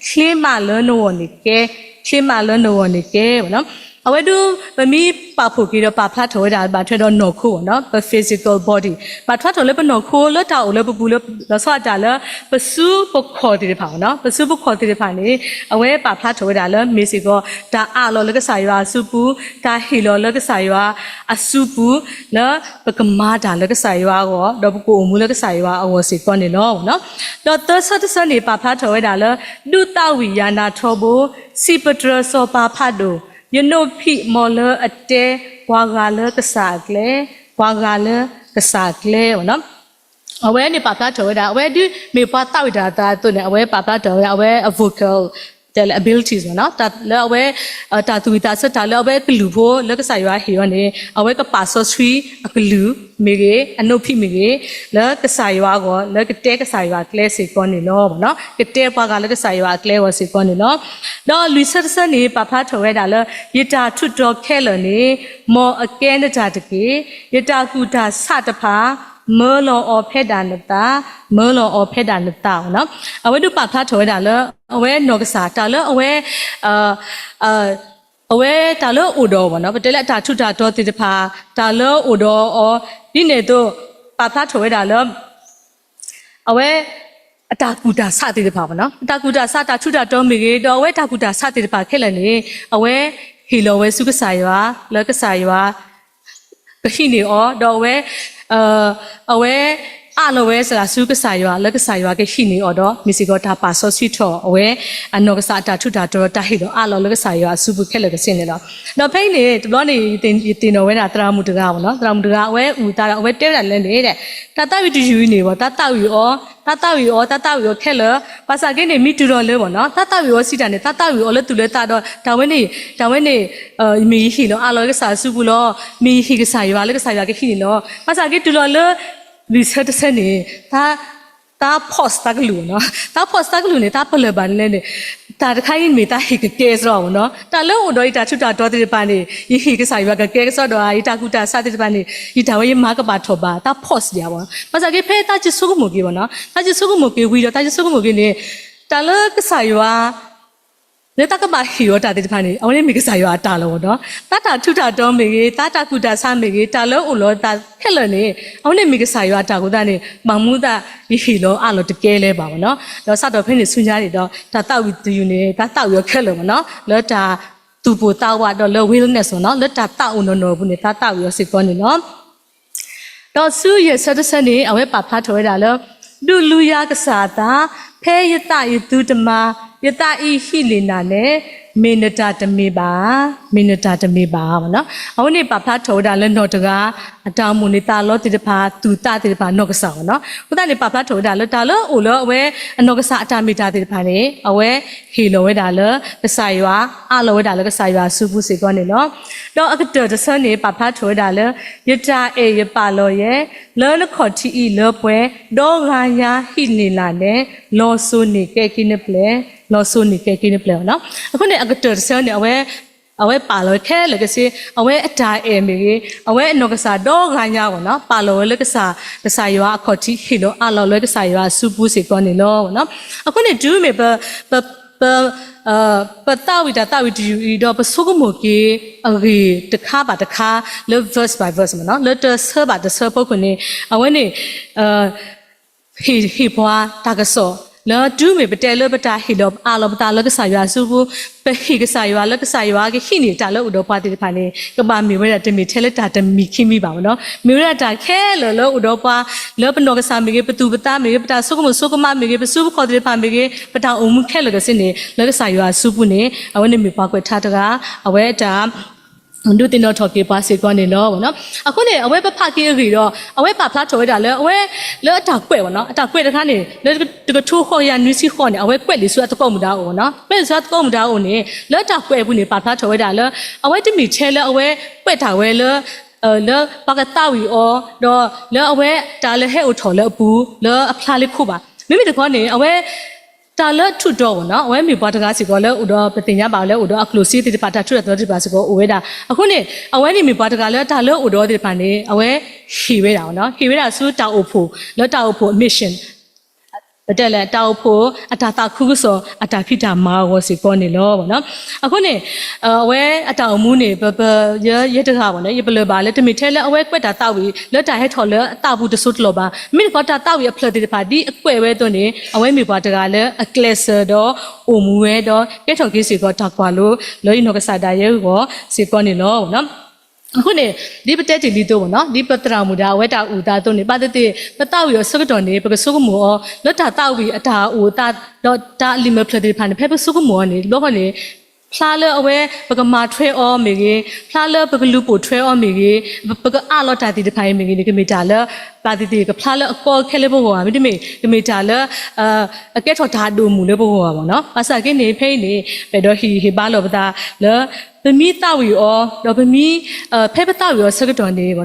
ချ့မးလၢနဂီၢ်န့ၣ်ကဲ, ချ့မးလၢနဂီၢ်န့ၣ်ကဲ အဝဲဒၣ် ပမ့ၢ်ပာ်ဖှိၣ်က့ၤဒီးပာ်ဖျါထီၣ်ဝဲဒၣ် ဘၣ်ထွဲဒီးနီၢ်ခိ, ပ physical body ဘၣ်ထွဲထီၣ်လၢပနီၢ်ခိလၢတၢ်အိၣ်လၢပပူၤလၢ လီၤဆီဒၣ်တၢ်လၢ ပစုပခီၣ်သ့ၣ်တဖၣ်, ပစုပခီၣ်သ့ၣ်တဖၣ်န့ၣ် အဝဲပာ်ဖျါထီၣ်ဝဲဒၣ်လၢမ့ၢ်စ့ၢ်ကီး တၢ်အးလီၤလၢကစၢ်ယွၤအစုပူၤ, တၢ်ဟ့ၣ်လီၤလၢကစၢ်ယွၤအစုပူၤ, လၢပကမၤတၢ်လၢကစၢ်ယွၤအဂီၢ် ဒီးပကအိၣ်မူလၢကစၢ်ယွၤအဂီၢ်စ့ၢ်ကီးန့ၣ်လီၤ. ဒီးသၢဆၢတဆၢန့ၣ် ပာ်ဖျါထီၣ်ဝဲဒၣ်လၢ ဒုးသးဝံၣ်ယၤနၤထီဘိ, စံးပတြၢၤစီၤပၤဖးဒိၣ်, ယနိးဖံးမီၢ်လၢအတဲ, ပှၤဂၤလၢကစၢ်အကျဲ, ပှၤဂၤလၢကစၢ်အကျဲ အဝဲန့ၣ်ပာ်ဖျါထီၣ်ဝဲဒၣ် အဝဲဒၣ်မ့ၢ်ပှၤသးဝံၣ်တၢ်အသးအသိးန့ၣ် အဝဲပာ်ဖျါထီၣ်ဝဲဒၣ်အဝဲအ vocal abilities လၢအဝဲ တၢ်သူၣ်ဝံၣ်သးဆၢတၢ်လၢအဝဲကလုၢ်ဖိလၢကစၢ်ယွၤဟ့ၣ်အီၤန့ၣ် အဝဲကပာ်စီဆှံအကလုၢ်မ့ၢ်ဂ့ၤ, အနိးဖံးမ့ၢ်ဂ့ၤ, လၢကစၢ်ယွၤအဂီၢ် လၢကတဲကစၢ်ယွၤအကျဲစ့ၢ်ကီးန့ၣ်လီၤ. ကတဲပှၤဂၤလၢကစၢ်ယွၤအကျဲအဂီၢ်စ့ၢ်ကီးန့ၣ်လီၤ. ဒီးလွံၢ်ဆၢတဆၢန့ၣ် ပာ်ဖျါထီၣ်ဝဲဒၣ်လၢ ယတၢ်ထူးတီၤခဲလၢာ်န့ၣ် မ်အကဲနတၢ်တက့ၢ်. ယတၢ်ကူၣ်တၢ်ဆးတဖၣ် မၢလီၤအီၤဖဲဒၣ်နသး, မၢလီၤအီၤဖဲဒၣ်နသး အဝဲဒၣ်ပာ်ဖျါထီၣ်ဝဲဒၣ်လၢ အဝဲနီၢ်ကစၢ် တၢ်လၢအဝဲ အဝဲတၢ်လၢအအိၣ်ဒီးအီၤ ပတဲလၢအတၢ်ထူးတၢ်တီၤသ့ၣ်တဖၣ် တၢ်လၢအအိၣ်ဒီးအီၤ ဒ်န့ၣ်အသိး ပာ်ဖျါထီၣ်ဝဲဒၣ်လၢ အဝဲ အတၢ်ကူၣ်တၢ်ဆးသ့ၣ်တဖၣ် အတၢ်ကူၣ်တၢ်ဆး တၢ်ထူးတၢ်တီၤမ့ၢ်ဂ့ၤ ဒီးအဝဲတၢ်ကူၣ်တၢ်ဆးသ့ၣ်တဖၣ်ခဲလၢာ်န့ၣ် အဝဲဟ့ၣ်လီၤဝဲဆူကစၢ်ယွၤ လၢကစၢ်ယွၤ ကဟံးန့ၢ်အီၤ ဒီးအဝဲ အဝဲ အးလီၤဝဲစ့ၢ်ကီးဆူကစၢ်ယွၤ လၢကစၢ်ယွၤကဟံးန့ၢ်အီၤဒီး မ့ၢ်စ့ၢ်ကီးတၢ်ပာ်စီဆှံထီၣ်အဝဲ အနီၢ်ကစၢ်အတၢ်ထူးတၢ်တီၤ တၢ်ဟ့ၣ်လီၤအးလီၤလၢကစၢ်ယွၤအစုပူၤခဲလၢာ်ကဆ့န့ၣ်လီၤ. ဒီးဖဲအံၤန့ၣ် တဘျီန့ၣ် ယသ့ၣ်နီၣ်ဝဲဒၣ်သရၣ်မုၣ်တဂၤ သရၣ်မုၣ်တဂၤ အဝဲအုၣ်အသးဒီး အဝဲတဲဝဲဒၣ်လဲၣ်န့ၣ် တၢ်သးဝံၣ်တယုၢ်အံၤန့ၣ် တၢ်သးဝံၣ်အီၤ တၢ်သးဝံၣ်အီၤ တၢ်သးဝံၣ်အီၤခဲလၢာ် ဘၣ်ဆၣ်က့န့ၣ် မ့ၢ်တုၤလီၤလၢ တၢ်သးဝံၣ်အီၤစံးတၢ်န့ၣ် တၢ်သးဝံၣ်အီၤလၢသူၣ်လၢသးဒီး တၢ်ဝဲန့ၣ် တၢ်ဝဲန့ၣ် မ့ၢ်ယဟ့ၣ်လီၤအးလီၤလၢကစၢ်အစုပူၤလီၤ. မ့ၢ်ယဟ့ၣ်ကစၢ်ယွၤလၢကစၢ်ယွၤကဟံးန့ၢ်လီၤ. ဘၣ်ဆၣ်က့တုၤလီၤလၢ လွံၢ်ဆၢတဆၢန့ၣ် တၢ် သး pause သးကလုၢ်နီၤ, သး pause သးကလုၢ်န့ၣ် သးပလၢၢ်ဘၣ်ဒ်လဲၣ်န့ၣ်, တၢ်တခါအံၤမ့ၢ်သးဟ့ၣ်ကကဲစ့ၢ်ကီးနီၤ, တၢ်လၢအိၣ်ဒီးယတၢ်ထူးတၢ်တီၤသ့ၣ်တဖၣ်န့ၣ် ယဟ့ၣ်ကစၢ်ယွၤကကဲကစီဒီးဧါ, ယတၢ်ကူၣ်တၢ်ဆးသ့ၣ်တဖၣ်န့ၣ် ယတၢ်ဝဲယမၤကဘၣ်ထီၣ်ဘၣ်, သး pause ယၤဘၣ်, ဘၣ်ဆၣ်က့ဖဲသးကဆိကမိၣ်က့ၤဘၣ်နီၤ, သးကဆိကမိၣ်က့ၤဝံၤဒီး သးကဆိကမိၣ်က့ၤန့ၣ်, တၢ်လၢကစၢ်ယွၤ လၢသးကဘၣ်ဟ့ၣ်အီၤတၢ်သ့ၣ်တဖၣ်န့ၣ် အဝဲန့ၣ်မ့ၢ်ကစၢ်ယွၤအတၢ်လီၤနီၤ, သးတၢ်ထူးတၢ်တီၤမ့ၢ်ဂ့ၤ, သးတၢ်ကူၣ်တၢ်ဆးမ့ၢ်ဂ့ၤ, တၢ်လၢအိၣ်လီၤသးခဲလၢာ်န့ၣ် အဝဲန့ၣ်မ့ၢ်ကစၢ်ယွၤအတၢ်အဃိသတးန့ၣ် ဘၣ်မနုၤသး ယဟ့ၣ်လီၤအးလီၤတကဲလၢၤဘၣ်နီၤ, ဒီးစးထီၣ်ဖဲန့ၣ်ဆူညါန့ၣ်ဒီး တၢ်သးဝံၣ်တယုၢ်န့ၣ် သးသးဝံၣ်အီၤခဲလၢာ်နီၤ, လၢတၢ်သူၣ်ပိၢ်သးဝးဒီးလၢ wellness နီၤ, လၢတၢ်သးအိၣ်နီၢ်နီၢ်အပူၤန့ၣ် သးသးဝံၣ်အီၤစ့ၢ်ကီးန့ၣ်လီၤ. ဒီးဆူယဲၢ်ဆၢတဆၢန့ၣ် အဝဲပာ်ဖျါထီၣ်ဝဲဒၣ်လၢ ဒုးလူၤယၤကစၢ်အသး, ဖဲယသးယသုတမၤ, ယသးအံၤဟံးန့ၢ်နၤလဲၣ်, မ့ၢ်နတၢ်တမ့ၢ်ဘၣ်, မ့ၢ်နတၢ်တမ့ၢ်ဘၣ်နီၤ, အဝဲန့ၣ်ပာ်ဖျါထီၣ်ဝဲဒၣ်လၢနီၢ်တဂၤ အတၢ်အိၣ်မူန့ၣ် သးလီသ့ၣ်တဖၣ် သူၣ်သးသ့ၣ်တဖၣ်နီၢ်ကစၢ်နီၤ, အဃိသတးန့ၣ် ပာ်ဖျါထီၣ်ဝဲဒၣ်လၢတၢ်လၢအိၣ်လၢအဝဲအနီၢ်ကစၢ်အတၢ်မ့ၢ်တၢ်သ့ၣ်တဖၣ်န့ၣ် အဝဲဟ့ၣ်လီၤဝဲဒၣ်လၢကစၢ်ယွၤ, အးလီၤဝဲဒၣ်လၢကစၢ်ယွၤအစုပူၤစ့ၢ်ကီးန့ၣ်လီၤ. ဒီးအကတၢၢ်တဆၢန့ၣ် ပာ်ဖျါထီၣ်ဝဲဒၣ်လၢ ယတၢ်အဲၣ်ယပာ်လီၤယဲ, လၢနခီၣ်ထံးအံၤလၢပှဲၤ, ဒီဂၤညါဟံးန့ၢ်နၤလဲၣ်, လီၤစိၤန့ၢ်ကဲက့ၤနပျဲၢ်, လီၤစိၤန့ၢ်ကဲက့ၤနပျဲၢ်နီၤ, အဃိန့ၣ် အကတၢၢ်တဆၢန့ၣ် အဝဲ အဝဲပာ်လီၤခဲလၢာ်ကဆ့, အဝဲအတၢ်အဲၣ်မ့ၢ်ဂ့ၤ, အဝဲအနီၢ်ကစၢ်ဒီဂၤညါအဂီၢ်နီၤ, ပာ်လီၤဝဲလၢကစၢ်, ကစၢ်ယွၤအခီၣ်ထံး ဟ့ၣ်လီၤအးလီၤလၢကစၢ်ယွၤအစုပူၤစ့ၢ်ကီးန့ၣ်လီၤ. အဃိန့ၣ် တုၤမ့ၢ်ပ, ပ, ပသးဝံၣ်တၢ်သးဝံၣ်တယုၢ်အံၤဒီး ပဆိကမိၣ်က့ၤအဂ့ၢ်တခါဘၣ်တခါ လၢ verse by verse မ့ၢ်နီၤ, လၢတဆၢဘၣ်တဆၢအဖီခိၣ်န့ၣ် အဝဲန့ၣ် ဟ့ၣ်, ဟ့ၣ်ပှၤတၢ်ကစီၣ်, လၢတုၤမ့ၢ်ပတဲလၢပတၢ်ဟ့ၣ်လီၤအးလီၤပသးလၢကစၢ်ယွၤအစုပူၤ, ပဟ့ၣ်ကစၢ်ယွၤလၢကစၢ်ယွၤကဟံးန့ၢ်တၢ်လၢအိၣ်ဒီးပှၤသ့ၣ်တဖၣ်န့ၣ် ကဘၣ်မ့ၢ်ဝဲဒၣ်တမ့ၢ်ထဲလၢတၢ်တမံၤခံမံၤဘၣ်နီၤ, မ့ၢ်ဝဲဒၣ်တၢ်ခဲလၢာ်လၢအိၣ်ဒီးပှၤ, လၢပနီၢ်ကစၢ်မ့ၢ်ဂ့ၤ, ပသူၣ်ပသးမ့ၢ်ဂ့ၤ, ပတၢ်ဆိကမိၣ်ဆိကမးမ့ၢ်ဂ့ၤ, ပစုပခီၣ်သ့ၣ်တဖၣ်မ့ၢ်ဂ့ၤ, ပတၢ်အိၣ်မူခဲလၢာ်ကဆ့န့ၣ် လၢကစၢ်ယွၤအစုပူၤန့ၣ် အဝဲန့ၣ်မ့ၢ်ပှၤကွဲးထါတဂၤ, အဝဲအတၢ် ဒုးသ့ၣ်နီၣ်ထီၣ်က့ၤပှၤစ့ၢ်ကီးန့ၣ်လီၤ. အဃိန့ၣ် အဝဲပဖးက့ၤအဂ့ၢ်ဒီး အဝဲပာ်ဖျါထီၣ်ဝဲဒၣ်လၢ အဝဲလၢအတၢ်ကွဲးဘၣ်နီၤ, အတၢ်ကွဲးတခါန့ၣ် လၢတကထိဃိးကယၤနွံဆံဃိးန့ၣ် အဝဲကွဲးလံာ်ဆူအသကိးမုၣ်ဒါအအိၣ်နီၤ, ကွဲးလံာ်ဆူအသကိးမုၣ်ဒါအအိၣ်န့ၣ် လၢတၢ်ကွဲးအပူၤန့ၣ် ပာ်ဖျါထီၣ်ဝဲဒၣ်လၢ အဝဲတမ့ၢ်ထဲလၢအဝဲကွဲးတၢ်ဝဲလၢ လၢပှၤကသးဝံၣ်အီၤ ဒီးလၢအဝဲတၢ်လၢဟဲအိၣ်ထီၣ်လၢအပူၤ လၢအဖျါလၢခိဘၣ်. မ့မ့ၢ်တခီန့ၣ် အဝဲ တၢ်လၢထူးတီၤဘၣ်နီၤ, အဝဲမ့ၢ်ပှၤတဂၤစ့ၢ်ကီးလၢအိၣ်ဒီး ပသ့ၣ်ညါဘၣ်အီၤလၢအိၣ်ဒီးအကျိၣ်စ့သ့ၣ်တဖၣ် တၢ်ထူးတၢ်တီၤသ့ၣ်တဖၣ်စ့ၢ်ကီးအိၣ်ဝဲဒၣ်. အဃိန့ၣ် အဝဲန့ၣ်မ့ၢ်ပှၤတဂၤလၢတၢ်လၢအိၣ်ဒီးသ့ၣ်တဖၣ်န့ၣ် အဝဲဟ့ၣ်ဝဲဒၣ်နီၤ, ဟ့ၣ်ဝဲဒၣ်ဆူတၢ်အိၣ်ဖှိၣ် လၢတၢ်အိၣ်ဖှိၣ်အ mission ပတဲလဲၣ် တၢ်အိၣ်ဖှိၣ်အတၢ်သးခုကစီၣ် အတၢ်ဖံးတၢ်မၤအဂီၢ်စ့ၢ်ကီးန့ၣ်လီၤ. အဃိန့ၣ် အဝဲအတၢ်အိၣ်မူန့ၣ် ပ, ပ, ယဲ, ယဲတဂၤဘၣ်န့ၣ် ယပလၢၢ်ဘၣ်လၢတမ့ၢ်ထဲလၢအဝဲကွဲးတၢ်သးဝံၣ် လၢတၢ်ဟဲထီၣ်လၢအသးပူၤတစိၢ်တလီၢ်ဘၣ်. မ့မ့ၢ်တခီ တၢ်သးဝံၣ်အဖျၢၣ်သ့ၣ်တဖၣ် ဒ်အကွဲးဝဲအသိးန့ၣ် အဝဲမ့ၢ်ပှၤတဂၤလၢအကျဲးစၢးဒီးအိၣ်မူဝဲဒီး ကဲထီၣ်က့ၤစ့ၢ်ကီးတၢ်ကွၢ်လိ လၢယနီၢ်ကစၢ်ဒၣ်ယဲအဂီၢ်စ့ၢ်ကီးန့ၣ်လီၤ. အဃိန့ၣ် ဒ်ပတဲတ့ၢ်လံအသိးဘၣ်နီၤ, ဒ်ပသရၣ်မုၣ်ဒၣ်အဝဲတၢ်အိၣ်သးအသိးန့ၣ် ဘၣ်သ့ၣ်သ့ၣ် ပသးဝံၣ်အီၤဆၢကတီၢ်န့ၣ် ပကဆိကမိၣ်အီၤ လၢတၢ်သးဝံၣ်အတၢ်အိၣ်အသး ဒီးတၢ်အလံာ်မဲာ်ဖျၢၣ်သ့ၣ်တဖၣ်န့ၣ် ဖဲပဆိကမိၣ်အီၤန့ၣ် တဘျီဃီန့ၣ် ဖျါလၢအဝဲ ပကမၤထွဲအီၤမ့ၢ်ဂ့ၤ, ဖျါလၢပကလူၤပိာ်ထွဲအီၤမ့ၢ်ဂ့ၤ, ပကအးလီၤတၢ်သ့ၣ်တဖၣ်အံၤမ့ၢ်ဂ့ၤန့ၣ် ကမ့ၢ်တၢ်လၢ ဘၣ်သ့ၣ်သ့ၣ် ကဖျါလၢအကီအခဲလၢပဂီၢ်ဧါ, မ့တမ့ၢ် ကမ့ၢ်တၢ်လၢ အကဲထီၣ်တၢ်အဒိၣ်အမုၢ်လၢပဂီၢ်ဧါဘၣ်နီၤ. ဘၣ်ဆၣ်က့န့ၣ် ဖဲအံၤန့ၣ် ပအဲၣ်ဒိးဟ့ၣ်ဂံၢ်ဟ့ၣ်ဘါလိာ်ပသးလၢ ပမ့ၢ်သးဝံၣ်အီၤ ဒီးပမ့ၢ် ဖဲပသးဝံၣ်အီၤဆၢကတီၢ်န့ၣ်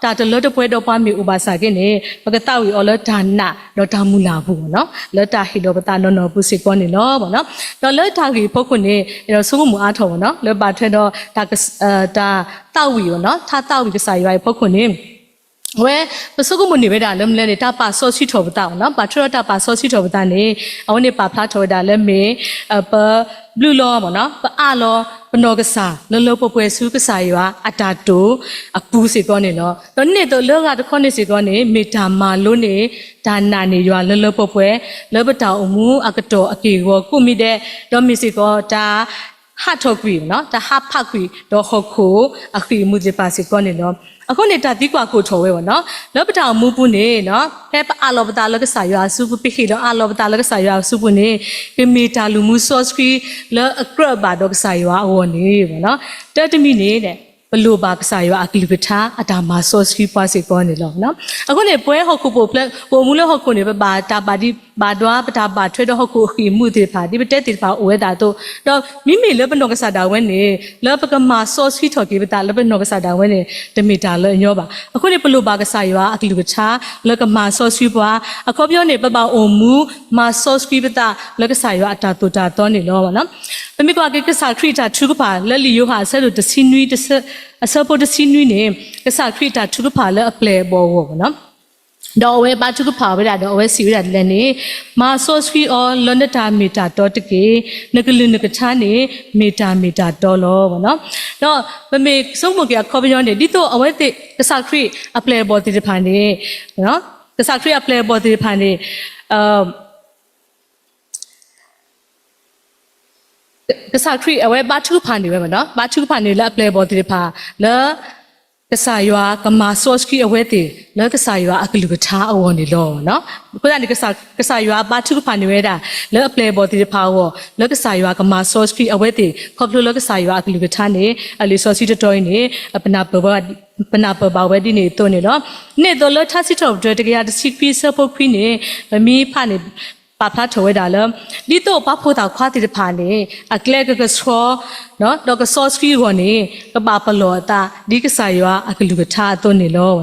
တၢ်တလၢတပှဲၤဒီးပှၤမ့ၢ်အိၣ်ဘၣ်ဆၣ်က့န့ၣ် ပကသးဝံၣ်အီၤလၢတၢ်နာ်ဒီးတၢ်မုၢ်လၢ်အပူၤနီၤ, လၢတၢ်ဟ့ၣ်လီၤပသးနီၢ်နီၢ်အပူၤစ့ၢ်ကီးန့ၣ်လီၤ. ဒီးလၢတၢ်ဂ့ၢ်အဖီခိၣ်န့ၣ် အဲၣ်ဒိးဆိကမိၣ်အါထီၣ်ဘၣ်နီၤ, လၢဘၣ်ထွဲဒီး တၢ်သးဝံၣ်ဘၣ်နီၤ, တၢ်သးဝံၣ်ကစၢ်ယွၤအံၤအဖီခိၣ်န့ၣ် အဝဲ ပဆိကမိၣ်န့ၢ်ဝဲဒၣ်လၢမနုၤလဲၣ်န့ၣ် တၢ်ပာ်စီဆှံထီၣ်ပသးဘၣ်နီၤ, ဘၣ်ထွဲဒီးတၢ်ပာ်စီဆှံထီၣ်ပသးန့ၣ် အဝဲန့ၣ်ပာ်ဖျါထီၣ်ဝဲဒၣ်လၢမ့ၢ် ပဘျုးလီၤဘၣ်နီၤ, ပအးလီၤ ပနီၢ်ကစၢ်လၢလၢပှဲၤပှဲၤဆူကစၢ်ယွၤအတၢ်တိာ်အပူၤစ့ၢ်ကီးန့ၣ်လီၤ. ဒီးန့ၣ်အသိးလၢဂၤတခီန့ၣ်စ့ၢ်ကီးန့ၣ် မ့ၢ်တၢ်မၤလိန့ၢ် တၢ်နာ်န့ၢ်ယွၤလၢလၢပှဲၤပှဲၤ လၢပတၢ်အိၣ်မူအကတီၢ်အက့ၢ်အဂီၤကိးမံၤဒဲး, ဒီးမ့ၢ်စ့ၢ်ကီးတၢ် ဟးထီၣ်ကွံာ်, တၢ်ဟးဖးကွံာ် ဒီးဟီၣ်ခိၣ်အဃံၢ်အမူးသ့ၣ်တဖၣ်စ့ၢ်ကီးန့ၣ်လီၤ. အဃိန့ၣ် တၢ်သံကွၢ်ကိးထီၣ်ဝဲဘၣ်နီၤ, လၢပတၢ်အိၣ်မူပူၤန့ၣ် ဖဲပအးလီၤပသးလၢကစၢ်ယွၤအစုပူၤ, ပဟ့ၣ်ဒီးအးလီၤပသးလၢကစၢ်ယွၤအစုပူၤန့ၣ် ကမ့ၢ်တၢ်လူၤမူစီဆှံလၢအကြၢးဘၣ်ဒီးကစၢ်ယွၤအဂီၢ်န့ၣ် တၢ်တမံၤန့ၣ် ပလိၣ်ဘၣ်ကစၢ်ယွၤအကလုၢ်ကထါအတၢ်မၤစီဆှံပှၤစ့ၢ်ကီးန့ၣ်လီၤ. အဃိန့ၣ် ပဝဲဟီၣ်ခိၣ်ဖိ ပအိၣ်မူလၢဟီၣ်ခိၣ်န့ၣ် ပဘၣ်တၢ်ဘၣ်ဒံး ဘၣ်ဒွးပတၢ်ဘၣ်ထွဲဒီးဟီၣ်ခိၣ်အဃံၢ်မူသ့ၣ်တဖၣ် ဒ်ပတဲသ့ၣ်တဖၣ်အိၣ်ဝဲဒၣ်အသိး, ဒီးမ့မ့ၢ်လၢပနီၢ်ကစၢ်ဒၣ်ဝဲန့ၣ် လၢပကမၤစီဆှံထီၣ်က့ၤပသးလၢပနီၢ်ကစၢ်ဒၣ်ဝဲန့ၣ် တမ့ၢ်တၢ်လၢအညီဘၣ်. အဃိန့ၣ် ပလိၣ်ဘၣ်ကစၢ်ယွၤအကလုၢ်ကထါ လၢကမၤစီဆှံပှၤ, အခီပညီန့ၣ် ပဘၣ်အိၣ်မူမၤစီဆှံပသးလၢကစၢ်ယွၤအတၢ်သိၣ်တၢ်သီန့ၣ်လီၤ. ပမ့ၢ်ကွၢ်က့ၤကစၢ်ခရံာ်အတၢ်ထုကဖၣ် လၢလံာ်ယိၤဟၣ်အဆၢဒိၣ်တဆံနွံ အဆၢဖိတဆံနွံန့ၣ် ကစၢ်ခရံာ်အတၢ်ထုကဖၣ်လၢအပျဲၢ်အဘီၣ်အဂီၢ်န့ၣ်လီၤ. ဒီးအဝဲဘါထုကဖၣ်ဝဲဒၣ်ဒီး အဝဲစံးဝဲဒၣ်ဒ်လဲၣ်န့ၣ်, မၤစီဆှံအီၤလၢနတၢ်မ့ၢ်တၢ်တီတက့ၢ်. နကလုၢ်နကထါန့ၣ် မ့ၢ်တၢ်မ့ၢ်တၢ်တီလီၤ. ဒီးပမ့ၢ်ဆိကမိၣ်က့ၤအခီပညီန့ၣ် ဒ်သိးအဝဲသ့ၣ် ကစၢ်ခရံာ်အပျဲၢ်အဘီၣ်သ့ၣ်တဖၣ်န့ၣ်, ကစၢ်ခရံာ်အပျဲၢ်အဘီၣ်သ့ၣ်တဖၣ်န့ၣ် ကစၢ်ခရံာ်အဝဲဘါထုကဖၣ်န့ၢ်ဝဲ, ဘါထုကဖၣ်န့ၢ်လၢအပျဲၢ်အဘီၣ်သ့ၣ်တဖၣ် လၢ ကစၢ်ယွၤကမၤစီဆှံအဝဲသ့ၣ် လၢကစၢ်ယွၤအကလုၢ်ကထါအဂီၢ်န့ၣ်လီၤ. အဃိသတးန့ၣ် ကစၢ်ယွၤဘါထုကဖၣ်န့ၢ်ဝဲဒၣ် လၢအပျဲၢ်အဘီၣ်သ့ၣ်တဖၣ်အဂီၢ် လၢကစၢ်ယွၤကမၤစီဆှံအဝဲသ့ၣ် ခီဖျိလၢကစၢ်ယွၤအကလုၢ်ကထါန့ၣ် အလံာ်စီဆှံတတီၤအံၤန့ၣ် ပနၢ်ပၢၢ်ဘၣ်ဝဲဒ်န့ၣ်အသိးန့ၣ်လီၤ. န့ၣ်အသိးလၢထါစံးထီၣ်ပတြၢၤတကယၤတဆံခွံအဆၢဖိခွံန့ၣ် ပမ့ၢ်ဖးန့ၣ် ပာ်ဖျါထီၣ်ဝဲဒၣ်လၢ ဒ်သိးပှၤဖိသၣ်ခွါသ့ၣ်တဖၣ်န့ၣ် အကျဲကကဆှီ ဒီးကစီဆှံအဂီၢ်န့ၣ် ကဘၣ်ပလီၢ်အသး ဒ်ကစၢ်ယွၤအကလုၢ်ကထါအသိးန့ၣ်လီၤ.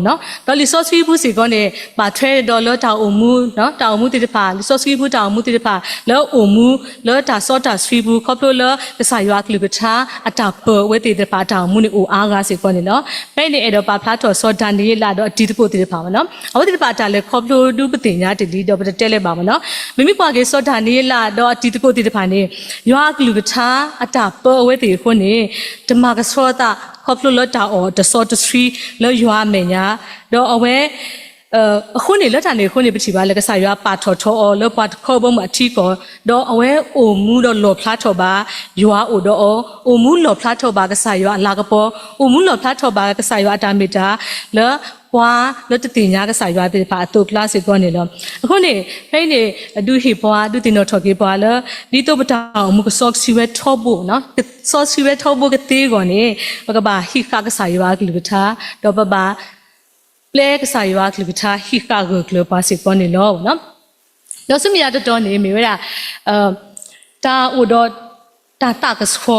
ဒီးလံာ်စီဆှံပူၤစ့ၢ်ကီးန့ၣ် ဘၣ်ထွဲဒီးလၢတၢ်အိၣ်မူ, တၢ်အိၣ်မူသ့ၣ်တဖၣ်, လံာ်စီဆှံပူၤတၢ်အိၣ်မူသ့ၣ်တဖၣ် လၢအအိၣ်မူ လၢတၢ်စီတၢ်ဆှံပူၤ ခီဖျိလၢကစၢ်ယွၤအကလုၢ်ကထါ အတၢ်ပၢၤအဝဲသ့ၣ်တဖၣ်အတၢ်အိၣ်မူန့ၣ်အိၣ်အါဂၤစ့ၢ်ကီးန့ၣ်လီၤ. ဖဲအံၤန့ၣ် အဲၣ်ဒိးပာ်ဖျါထီၣ်စီၤဒၤနံးယ့လးဒီးအတံၤသကိးသ့ၣ်တဖၣ်န့ၣ်လီၤ. အဝဲသ့ၣ်တဖၣ်အတၢ်လဲၤခီဖျိဒုးပသ့ၣ်ညါတ့ၢ်လံ ဒီးပတတဲလၢၤဘၣ်န့ၣ်လီၤ. ပမ့ၢ်ကွၢ်က့ၤစီၤဒၤနံးယ့လးဒီးအတံၤသကိးသ့ၣ်တဖၣ်န့ၣ် ယွၤအကလုၢ်ကထါအတၢ်ပၢအဝဲသ့ၣ်အဃိန့ၣ် တမၤကဆှီသး ခီဖျိလၢတၢ်အီၣ်တစီတဆှံလၢယွၤအမဲာ်ညါ, ဒီးအဝဲ အဃိန့ၣ် လၢတၢ်န့ၣ်အဃိန့ၣ် ပထံၣ်ဘၣ်လၢကစၢ်ယွၤပာ်ထီၣ်ထီအီၤလၢပှၤတခီဘီမုၢ်အထံအကီၢ်, ဒီးအဝဲအိၣ်မူဒီးလီၣ်ဖျါထီၣ်ဘၣ် ယွၤအိၣ်ဒီးအီၤ, အိၣ်မူလီၣ်ဖျါထီၣ်ဘၣ်ကစၢ်ယွၤအလၤကပီၤ, အိၣ်မူလီၣ်ဖျါထီၣ်ဘၣ်ကစၢ်ယွၤအတၢ်မ့ၢ်တၢ် လၢပှၤလၢတသ့ၣ်ညါကစၢ်ယွၤသ့ၣ်တဖၣ်အသိးအကျါစ့ၢ်ကီးန့ၣ်လီၤ. အဃိန့ၣ် ဖဲအံၤန့ၣ် ဒုးဟ့ၣ်ပှၤ ဒုးသ့ၣ်နီၣ်ထီၣ်က့ၤပှၤလၢ ဒ်သိးပတၢ်အိၣ်မူကစီဆှံဝဲထီဘိ, စီဆှံဝဲထီဘိကသ့အဂီၢ်န့ၣ် ပကဘၣ်ဟံးဃာ်ကစၢ်ယွၤအကလုၢ်ကထါ, ဒီးပဘၣ် ပျဲကစၢ်ယွၤအကလုၢ်ကထါ ဟံးဃာ်ဂၢၢ်ကျၢၤပှၤစ့ၢ်ကီးန့ၣ်လီၤ. ဒီးဆူမဲာ်ညါတတီၤန့ၣ် မ့ၢ်ဝဲဒၣ် တၢ်အိၣ်ဒီးတၢ်သးကဆှီ,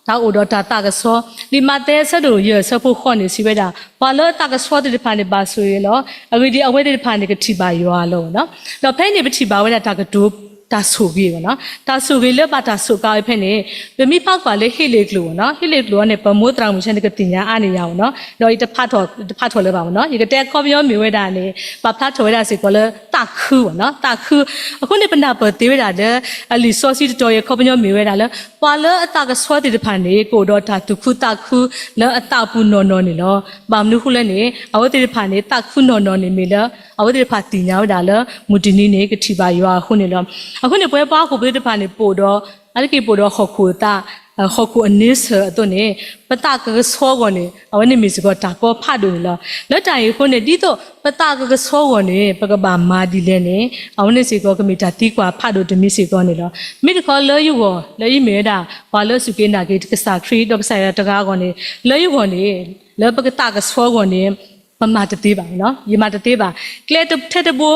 တၢ်အိၣ်ဒီးတၢ်သးကဆှီ, လံာ်မးသဲအဆၢဒိၣ်ယဲၢ်အဆၢဖိဃိးန့ၣ် စံးဝဲဒၣ် ပှၤလၢအသးကဆှီသ့ၣ်တဖၣ်န့ၣ် ဘၣ်ဆိၣ်ဂ့ၤလီၤ. အဂ့ၢ်ဒ်အံၤ အဝဲသ့ၣ်တဖၣ်န့ၣ် ကထံၣ်ဘၣ်ယွၤလီၤ. ဒီးဖဲအံၤန့ၣ် ပထံၣ်ဘၣ်ဝဲဒၣ်တၢ်ကတိၤ တၢ်ဆိၣ်ဂ့ၤ, တၢ်ဆိၣ်ဂ့ၤလၢဘၣ်တၢ်ဆိၣ်ကါဝဲဖဲန့ၣ် ပမ့ၢ်ဖးကွၢ်လၢဟ့လ့ၣ်ကျိာ်န့ၣ်လီၤ. ဟ့လ့ၣ်ကျိာ်န့ၣ် ပမိၢ်သရၣ်မုၣ်ဆဲန့ၣ် ကသ့ၣ်ညါအါန့ၢ်ယၤန့ၣ်လီၤ. ဒီးယတဖးထီၣ်လၢၤဘၣ်န့ၣ်လီၤ. ယကတဲအခီပညီမ့ၢ်ဝဲဒၣ်န့ၣ် ပာ်ဖျါထီၣ်ဝဲဒၣ်စ့ၢ်ကီးလၢသးခုန့ၣ်လီၤ. သးခု, အဃိန့ၣ် ပနၢ်ပၢၢ်သ့ဝဲဒၣ်လၢ အလံာ်စီဆှံတတီၤအံၤအခီပညီမ့ၢ်ဝဲဒၣ်လၢ ပှၤလၢအသးကဆှီသ့ၣ်တဖၣ်န့ၣ် ကအိၣ်ဒီးတၢ်သူၣ်ခုသးခုလၢအသးပူၤနီၢ်နီၢ်န့ၣ်လီၤ. ဘၣ်မနုၤအဃိလဲၣ်န့ၣ် အဝဲသ့ၣ်တဖၣ်န့ၣ် သးခုနီၢ်နီၢ်န့ၣ်မ့ၢ်လၢ အဝဲသ့ၣ်တဖၣ်သ့ၣ်ညါဝဲဒၣ်လၢ မုၢ်တနံၤန့ၣ် ကထံၣ်ဘၣ်ယွၤအဃိန့ၣ်လီၤ. အဃိန့ၣ် ပဝဲပှၤဟီၣ်ခိၣ်ဖိသ့ၣ်တဖၣ်န့ၣ် ပအိၣ်ဒီး အါတက့ၢ်ပအိၣ်ဒီးဟီၣ်ခိၣ်အသး, ဟီၣ်ခိၣ်အန့ဆၢၣ်အသိးန့ၣ် ပသးကကဆှီအဂီၢ်န့ၣ် အဝဲန့ၣ်မ့ၢ်စ့ၢ်ကီးတၢ်ကီဖးဒိၣ်န့ၣ်လီၤ. လၢတၢ်အံၤအဃိန့ၣ် ဒ်သိးပသးကကဆှီအဂီၢ်န့ၣ် ပကဘၣ်မၤဒ်လဲၣ်န့ၣ် အဝဲန့ၣ်စ့ၢ်ကီးကမ့ၢ်တၢ်သံကွၢ်ဖးဒိၣ်တမံၤစ့ၢ်ကီးန့ၣ်လီၤ. မ့ၢ်တခီလၢယဂီၢ် လၢယမ့ၢ်ဝဲဒၣ် ပှၤလၢအစူၢ်က့ၤနာ်က့ၤကစၢ်ခရံာ်ဒီးကစၢ်ယွၤတဂၤအဂီၢ်န့ၣ် လၢယဂီၢ်န့ၣ် လၢပကသးကဆှီအဂီၢ်န့ၣ် ပမၤတသ့ဘၣ်, ယမၤတသ့ဘၣ်. ကျဲထဲတဘိ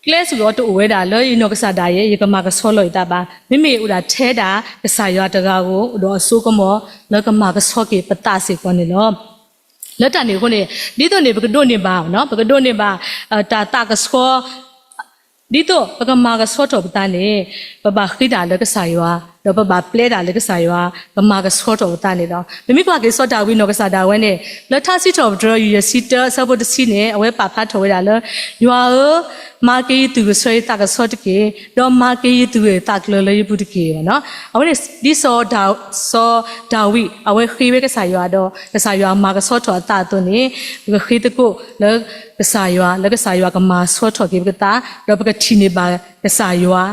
ကျဲစ့ၢ်ကီးတအိၣ်ဝဲဒၣ်လၢယနီၢ်ကစၢ်ဒၣ်ယဲ ယကမၤကဆှီလီၤယသးဘၣ်. မ့မ့ၢ်အိၣ်ဒၣ်ထဲဒၣ်ကစၢ်ယွၤတဂၤဧိၤ အိၣ်ဒီးအစိကမီၤ လၢကမၤကဆှီက့ၤပသးစ့ၢ်ကီးန့ၣ်လီၤ. လၢတၢ်န့ၣ်အဃိန့ၣ် ဒ်သိးန့ၣ် ပကဒိးန့ၢ်ဘၣ်, ပကဒိးန့ၢ်ဘၣ် တၢ်သးကဆှီ ဒ်သိးပကမၤကဆှီထီၣ်ပသးန့ၣ် ပဘၣ်ဃ့တၢ်လၢကစၢ်ယွၤ, ဒီးပဘၣ်ပျဲတၢ်လၢကစၢ်ယွၤ ကမၤကဆှီထီၣ်ပသးန့ၣ်လီၤ. ပမ့ၢ်ကွၢ်က့ၤစီၤဒၤဝံးနီၢ်ကစၢ်ဒၣ်ဝဲန့ၣ် လၢထါစံးထီၣ်ပတြၢၤ ယဲၢ်ဆံတၢ အဆၢဖိတဆံန့ၣ် အဝဲပာ်ဖျါထီၣ်ဝဲဒၣ်လၢ ယွၤဧၢ, မၤက့ၤယသူၣ်ဂဲၤဆၢယသးကဆှီတက့ၢ်, ဒီးမၤက့ၤယသူၣ်ဂဲၤသးကျၢၤလၢယပူၤတက့ၢ်န့ၣ်လီၤ. အဝဲန့ၣ် ဒ်စီၤဒၤ, စီၤဒၤဝံး အဝဲဃ့ဝဲကစၢ်ယွၤဒီး ကစၢ်ယွၤမၤကဆှီထီၣ်အသးအသိးန့ၣ် ပကဃ့သကိးလၢကစၢ်ယွၤ, လၢကစၢ်ယွၤကမၤဆှီထီၣ်က့ၤပသး, ဒီးပကထံၣ်န့ၢ်ဘၣ်ကစၢ်ယွၤ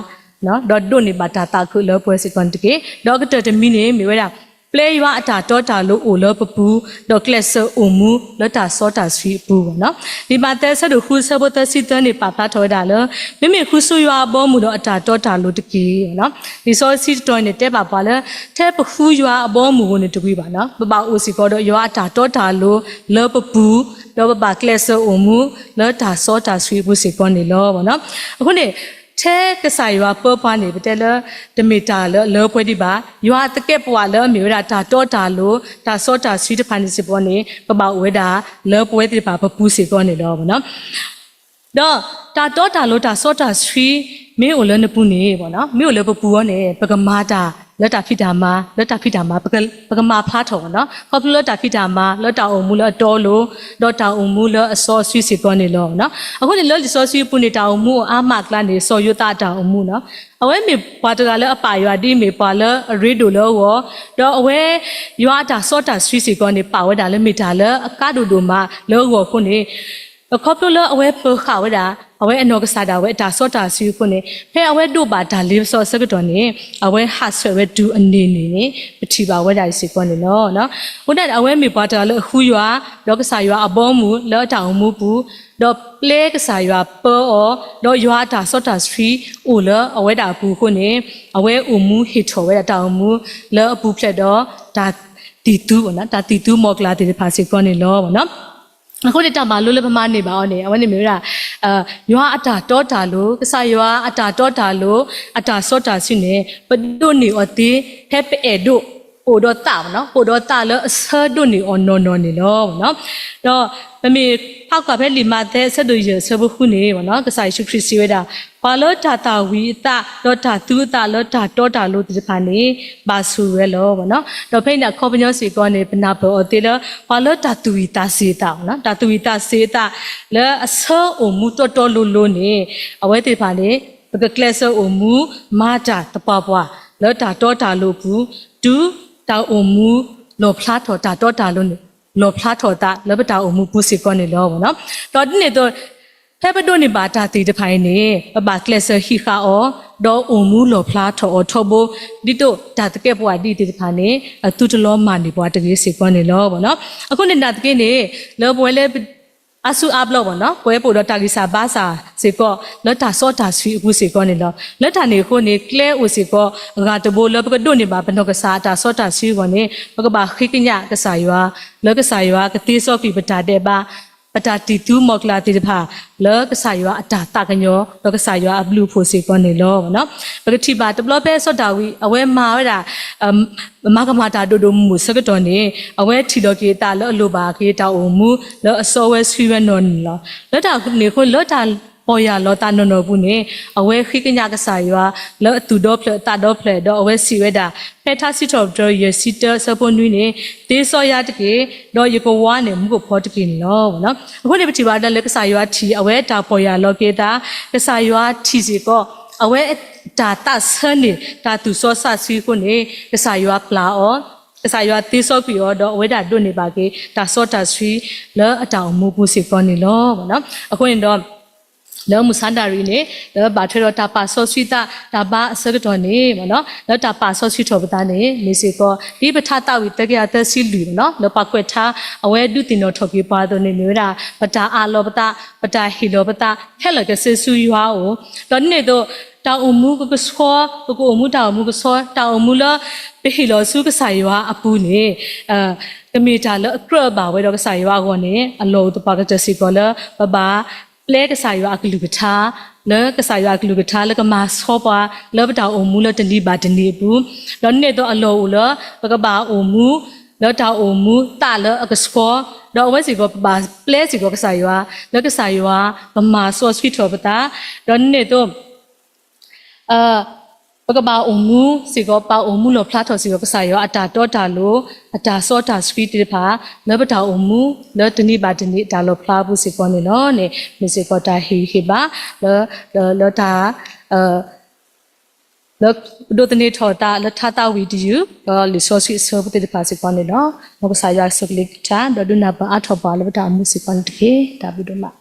ဒီးဒိးန့ၢ်ဘၣ်တၢ်သးခုလၢပှဲၤစ့ၢ်ကီးန့ၣ်တက့ၢ်. ဒီးအကတၢၢ်တမံၤန့ၣ် မ့ၢ်ဝဲဒၣ် ပျဲယွၤအတၢ်တီတၢ်လိၤအိၣ်လၢပပူၤ, ဒီးကျဲးစၢးအိၣ်မူလၢတၢ်စီတၢ်ဆှံအပူၤန့ၣ်လီၤ. လံာ်မးသဲအဆၢဒိၣ်ဃုအဆၢဖိသၢဆံသၢန့ၣ် ပာ်ဖျါထီၣ်ဝဲဒၣ်လၢ မ့မ့ၢ်ဃုဆိယွၤအဘီအမုၢ်ဒီးအတၢ်တီတၢ်လိၤတက့ၢ်န့ၣ်လီၤ. လံာ်စီဆှံတတီၤန့ၣ် တဲဘၣ်ပှၤလၢ ထဲပဃုယွၤအဘီအမုၢ်အဃိန့ၣ်တဝံၤဘၣ်န့ၣ်လီၤ. ပဘၣ်အိၣ်စ့ၢ်ကီးဒီးယွၤအတၢ်တီတၢ်လိၤလၢပပူၤ, ဒီးပဘၣ်ကျဲးစၢးအိၣ်မူလၢတၢ်စီတၢ်ဆှံအပူၤစ့ၢ်ကီးန့ၣ်လီၤ. အဃိန့ၣ် ထဲကစၢ်ယွၤပၢပှၤန့ၣ် ပတဲလၢ တမ့ၢ်တၢ်လၢအလၢပှဲၤဒံးဘၣ်. ယွၤအသကဲးပဝးလၢအမ့ၢ်ဝဲဒၣ်တၢ်တီတၢ်လိၤ တၢ်စီတၢ်ဆှံတဖၣ်န့ၣ်စ့ၢ်ကီးန့ၣ် ကဘၣ်အိၣ်ဝဲဒၣ်လၢပဝဲသ့ၣ်တဖၣ်ပပူၤစ့ၢ်ကီးန့ၣ်လီၤ. ဒီးတၢ်တီတၢ်လိၤတၢ်စီတၢ်ဆှံ မ့ၢ်အိၣ်လၢနပူၤန့ၣ်, မ့ၢ်အိၣ်လၢပပူၤအီၤန့ၣ် ပကမၤတၢ်လၢတၢ်ဖံးတၢ်မၤ လၢတၢ်ဖံးတၢ်မၤ ပကမၤဖျါထီၣ်, ခီဖျိလၢတၢ်ဖံးတၢ်မၤ လၢတၢ်အိၣ်မူလၢအတီအလိၤ ဒီးတၢ်အိၣ်မူလၢအစီအဆှံစ့ၢ်ကီးန့ၣ်လီၤ. အဃိန့ၣ်လၢလံာ်စီဆှံအပူၤန့ၣ် တၢ်အိၣ်မူအိၣ်အါမးအကျါန့ၣ် စီၤယိၤသးအတၢ်အိၣ်မူန့ၣ် အဝဲမ့ၢ်ပှၤတဂၤလၢအပာ်ယွၤဒ်အမ့ၢ်ပှၤလၢအရ့ဒိၣ်လၢအဂီၢ်, ဒီးအဝဲ ယွၤအတၢ်စီတၢ်ဆှံစ့ၢ်ကီးန့ၣ် ပာ်ဝဲဒၣ်လၢမ့ၢ်တၢ်လၢအကါဒိၣ်ဒိၣ်မးလၢအဂီၢ်အဃိန့ၣ်, ခီဖျိလၢအဝဲပၢၤဃာ်ဝဲဒၣ် အဝဲအနီၢ်ကစၢ်ဒၣ်ဝဲအတၢ်စီတၢ်ဆှံအဃိန့ၣ် ဖဲအဝဲဒိးဘၣ်တၢ်လ့ပစီအဆၢကတီၢ်န့ၣ် အဝဲဟးဆှဲးဝဲတုၤအန့ၣ်န့ၣ်န့ၣ် ပထံၣ်ဘၣ်ဝဲဒၣ်အံၤစ့ၢ်ကီးန့ၣ်လီၤ. အဃိဒၣ်န့ၣ် အဝဲမ့ၢ်ပှၤတဂၤလၢအဃုယွၤ ဒီးကစၢ်ယွၤအဘီအမုၢ်လၢအတၢ်အိၣ်မူပူၤ, ဒီးပျဲကစၢ်ယွၤပၢအီၤ, ဒီးယွၤအတၢ်စီတၢ်ဆှံအိၣ်လၢအဝဲဒၣ်အပူၤအဃိန့ၣ်, အဝဲအိၣ်မူဟ့ၣ်ထီၣ်ဝဲဒၣ်တၢ်အိၣ်မူလၢအပူၤဖျဲးဒီး တၢ်သံၣ်သူ, တၢ်သံၣ်သူမီၢ်ကျၢ်သ့ၣ်တဖၣ်စ့ၢ်ကီးန့ၣ်လီၤ. အဃိန့ၣ် တၢ်မၤလိလၢပမၤန့ၢ်ဘၣ်အီၤန့ၣ် အဝဲန့ၣ်မ့ၢ်ဝဲဒၣ် ယွၤအတၢ်တီတၢ်လိၤ, ကစၢ်ယွၤအတၢ်တီတၢ်လိၤ, အတၢ်စီတၢ်ဆှံန့ၣ် ပဒိးန့ၢ်အီၤသ့ ဖဲပအဲၣ်ဒိးအိၣ်ဒီးသး, အိၣ်ဒီးသးလၢအဆၢဒိးန့ၢ်အီၤနီၢ်နီၢ်န့ၣ်လီၤ. ဒီးပမ့ၢ်ဖးကွၢ်ဖဲလံာ်မးသဲအဆၢဒိၣ်ယဲၢ်အဆၢဖိဃုန့ၣ် ကစၢ်ယ့ၣ်ၡူးခရံာ်စံးဝဲဒၣ်, ပှၤလၢတၢ်သၣ်ဝံၤအသး ဒီးတၢ်သူအသးလၢတၢ်တီတၢ်လိၤသ့ၣ်တဖၣ်န့ၣ် ဘၣ်ဆိၣ်ဂ့ၤဝဲလီၤ. ဒီးဖဲအံၤန့ၣ်အခီပညီစ့ၢ်ကီးန့ၣ် ပနၢ်ပၢၢ်အီၤသ့လၢ ပှၤလၢတၢ်သူၣ်ဝံၣ်သးစ့ၤအသး, တၢ်သူၣ်ဝံၣ်သးစ့ၤအသး လၢအဆၢအိၣ်မူတီတီလိၤလိၤန့ၣ် အဝဲသ့ၣ်တဖၣ်န့ၣ် ပကကျဲးစၢးအိၣ်မူ မၤတၢ်သပှၢ်ပှၢ် လၢတၢ်တီတၢ်လိၤအပူၤ, တုၤတၢ်အိၣ်မူလီၣ်ဖျါထီၣ် တၢ်တီတၢ်လိၤန့ၣ် လီၣ်ဖျါထီၣ်အသးလၢပတၢ်အိၣ်မူပူၤစ့ၢ်ကီးန့ၣ်လီၤ. ဒီးဒ်န့ၣ်အသိး ဖဲပဒိးန့ၢ်ဘၣ်တၢ်သ့ၣ်တဖၣ်အံၤန့ၣ် ပဘၣ်ကျဲးစၢးဟံးဃာ်အီၤ, ဒီးအိၣ်မူလီၣ်ဖျါထီၣ်အီၤထီဘိ, ဒ်သိးတၢ်သကဲးပဝးဒ်အံၤသ့ၣ်တဖၣ်န့ၣ် အသုတလီၤမၢ်န့ၢ်ပှၤတဂ့ၤစ့ၢ်ကီးန့ၣ်လီၤ. အဃိန့ၣ်နာ်သက့န့ၣ် လၢပဝဲလၢ အါစုအါဘျီဘၣ်န့ၣ် ပဝဲပအိၣ်ဒီးတၢ်ဂံၢ်စၢ်ဘါစၢ်စ့ၢ်ကီး လၢတၢ်စီတၢ်ဆှံအပူၤစ့ၢ်ကီးန့ၣ်လီၤ. လၢတၢ်န့ၣ်အဃိန့ၣ် ကျဲအိၣ်စ့ၢ်ကီးအဂၤတဘိလၢပကဒိးန့ၢ်ဘၣ် ပနီၢ်ကစၢ်အတၢ်စီတၢ်ဆှံအဂီၢ်န့ၣ် ပကဘၣ်ဃ့ကညးကစၢ်ယွၤ လၢကစၢ်ယွၤကသ့စီကွံာ်ပတၢ်ဒဲးဘး ပတၢ်သံၣ်သူမီၢ်ကျၢ်သ့ၣ်တဖၣ် လၢကစၢ်ယွၤအတၢ်သးကညီၤ ဒီးကစၢ်ယွၤအဘျုးအဖှိၣ်စ့ၢ်ကီးန့ၣ်လီၤ. ပကထံၣ်ဘၣ်တဘျီဖဲစီၤဒၤဝံး အဝဲမၤဝဲဒၣ် မၤကမၣ်တၢ်ဒိၣ်ဒိၣ်မုၢ်မုၢ်ဆၢကတီၢ်န့ၣ် အဝဲထံၣ်လီၤက့ၤအသးလၢအလိၣ်ဘၣ်က့ၤတၢ်အိၣ်မူ လၢအစီဝဲဆှံဝဲနီၢ်န့ၣ်လီၤ. လၢတၢ်န့ၣ်အဃိ လၢတၢ်ပီၢ်ယၢ်လီၤသးနီၢ်နီၢ်အပူၤန့ၣ် အဝဲဃ့ကညးကစၢ်ယွၤ လၢအသူၣ်ဒီဖျၢၣ်အသးဒီဖျၢၣ် ဒီးအဝဲစံးဝဲဒၣ် ဖဲထါစံးထီၣ်ပတြၢၤယဲၢ်ဆံတၢအဆၢဖိနွံန့ၣ် သ့စီယၤတက့ၢ်, ဒီးယကဝါန့ၣ်မူကဖီတက့ၢ်န့ၣ်လီၤ. အဃိန့ၣ် ပထံၣ်ဘၣ်ဝဲဒၣ်လၢကစၢ်ယွၤထံၣ် အဝဲတၢ်ပီၢ်ယၢ်လီၤက့ၤအသး, ကစၢ်ယွၤထံၣ်စ့ၢ်ကီး အဝဲတၢ်သးဆၢန့ၣ် တၢ်သူၣ်စီဆှံအဃိန့ၣ် ကစၢ်ယွၤပျၢ်အီၤ, ကစၢ်ယွၤသ့စီကွံာ်အီၤ ဒီးအဝဲဒၣ်ဒိးန့ၢ်ဘၣ်က့ၤ တၢ်စီတၢ်ဆှံလၢအတၢ်အိၣ်မူပူၤစ့ၢ်ကီးန့ၣ်လီၤ. အဃိန့ၣ်ဒီး လၢမုၢ်ဆါတၢ်ရံၣ်န့ၣ် လၢဘၣ်ထွဲဒီးတၢ်ပာ်စီဆှံသးတၢ်ဘါအဆၢကတီၢ်န့ၣ် လၢတၢ်ပာ်စီဆှံထီၣ်ပသးန့ၣ် မ့ၢ်စ့ၢ်ကီး ဒ်ပထါသးဝံၣ်သၢကယၤသၢဆံလွံၢ် လၢပှၤကွဲးထါ အဝဲဒုးသ့ၣ်နီၣ်ထီၣ်က့ၤပှၤအသိးန့ၣ် မ့ၢ်ဝဲဒၣ် ပတၢ်အးလီၤပသး ပတၢ်ဟ့ၣ်လီၤပသး ခဲလၢာ်ကဆှၢဆူယွၤအအိၣ်, ဒီးဒ်န့ၣ်အသိး တၢ်အိၣ်မူကကဆှီ ပကအိၣ်မူတၢ်အိၣ်မူကဆှီ တၢ်အိၣ်မူလၢ ပဟ့ၣ်လီၤဆူကစၢ်ယွၤအပူၤန့ၣ် ကမ့ၢ်တၢ်လၢအကြၢးဘၣ်ဝဲဒီးကစၢ်ယွၤအဂီၢ်န့ၣ် အလီၢ်အိၣ်သပှၢ်ကတၢၢ်စ့ၢ်ကီးလၢ ပဘၣ်ပျဲကစၢ်ယွၤအကလုၢ်ကထါ လၢကစၢ်ယွၤအကလုၢ်ကထါလၢကမၤဆှီပှၤ လၢပတၢ်အိၣ်မူလၢတနံၤဘၣ်တနံၤအပူၤ, ဒီးဒ်န့ၣ်အသိးအလီၢ်အိၣ်လၢ ပကဘၣ်အိၣ်မူ လၢတၢ်အိၣ်မူသးလၢအကဆှီ, ဒီးအဝဲစ့ၢ်ကီးပဘၣ်ပျဲစ့ၢ်ကီးကစၢ်ယွၤ လၢကစၢ်ယွၤကမၤစီဆှံထီၣ်ပသး, ဒီးဒ်န့ၣ်အသိး ပကဘၣ်အိၣ်မူစ့ၢ်ကီး ပဘၣ်အိၣ်မူလီၣ်ဖျါထီၣ်စ့ၢ်ကီး ကစၢ်ယွၤအတၢ်တီတၢ်လိၤ အတၢ်စီတၢ်ဆှံသ့ၣ်တဖၣ် လၢပတၢ်အိၣ်မူ လၢတနံၤဘၣ်တနံၤအတၢ်လီၣ်ဖျါအပူၤစ့ၢ်ကီးန့ၣ်လီၤန့ၣ် မ့ၢ်စ့ၢ်ကီးတၢ်ဟ့ၣ်ဂံၢ်ဟ့ၣ်ဘါ လၢ လၢတၢ် လၢပဒိးသန့ၤထီၣ်အသးလၢထါသးဝံၣ်တယုၢ် ဒီးလံာ်စီဆှံအဆၢဖိသ့ၣ်တဖၣ်စ့ၢ်ကီးန့ၣ်လီၤ. မ်ကစၢ်ယွၤကဆိၣ်ဂ့ၤကလုၢ်ကထါ ဒီးဒုးနၢ်ပၢၢ်အါထီၣ်ပှၤလၢပတၢ်အိၣ်မူစ့ၢ်ကီးန့ၣ်တက့ၢ်. တၢ်ဘျုးဒိၣ်မး.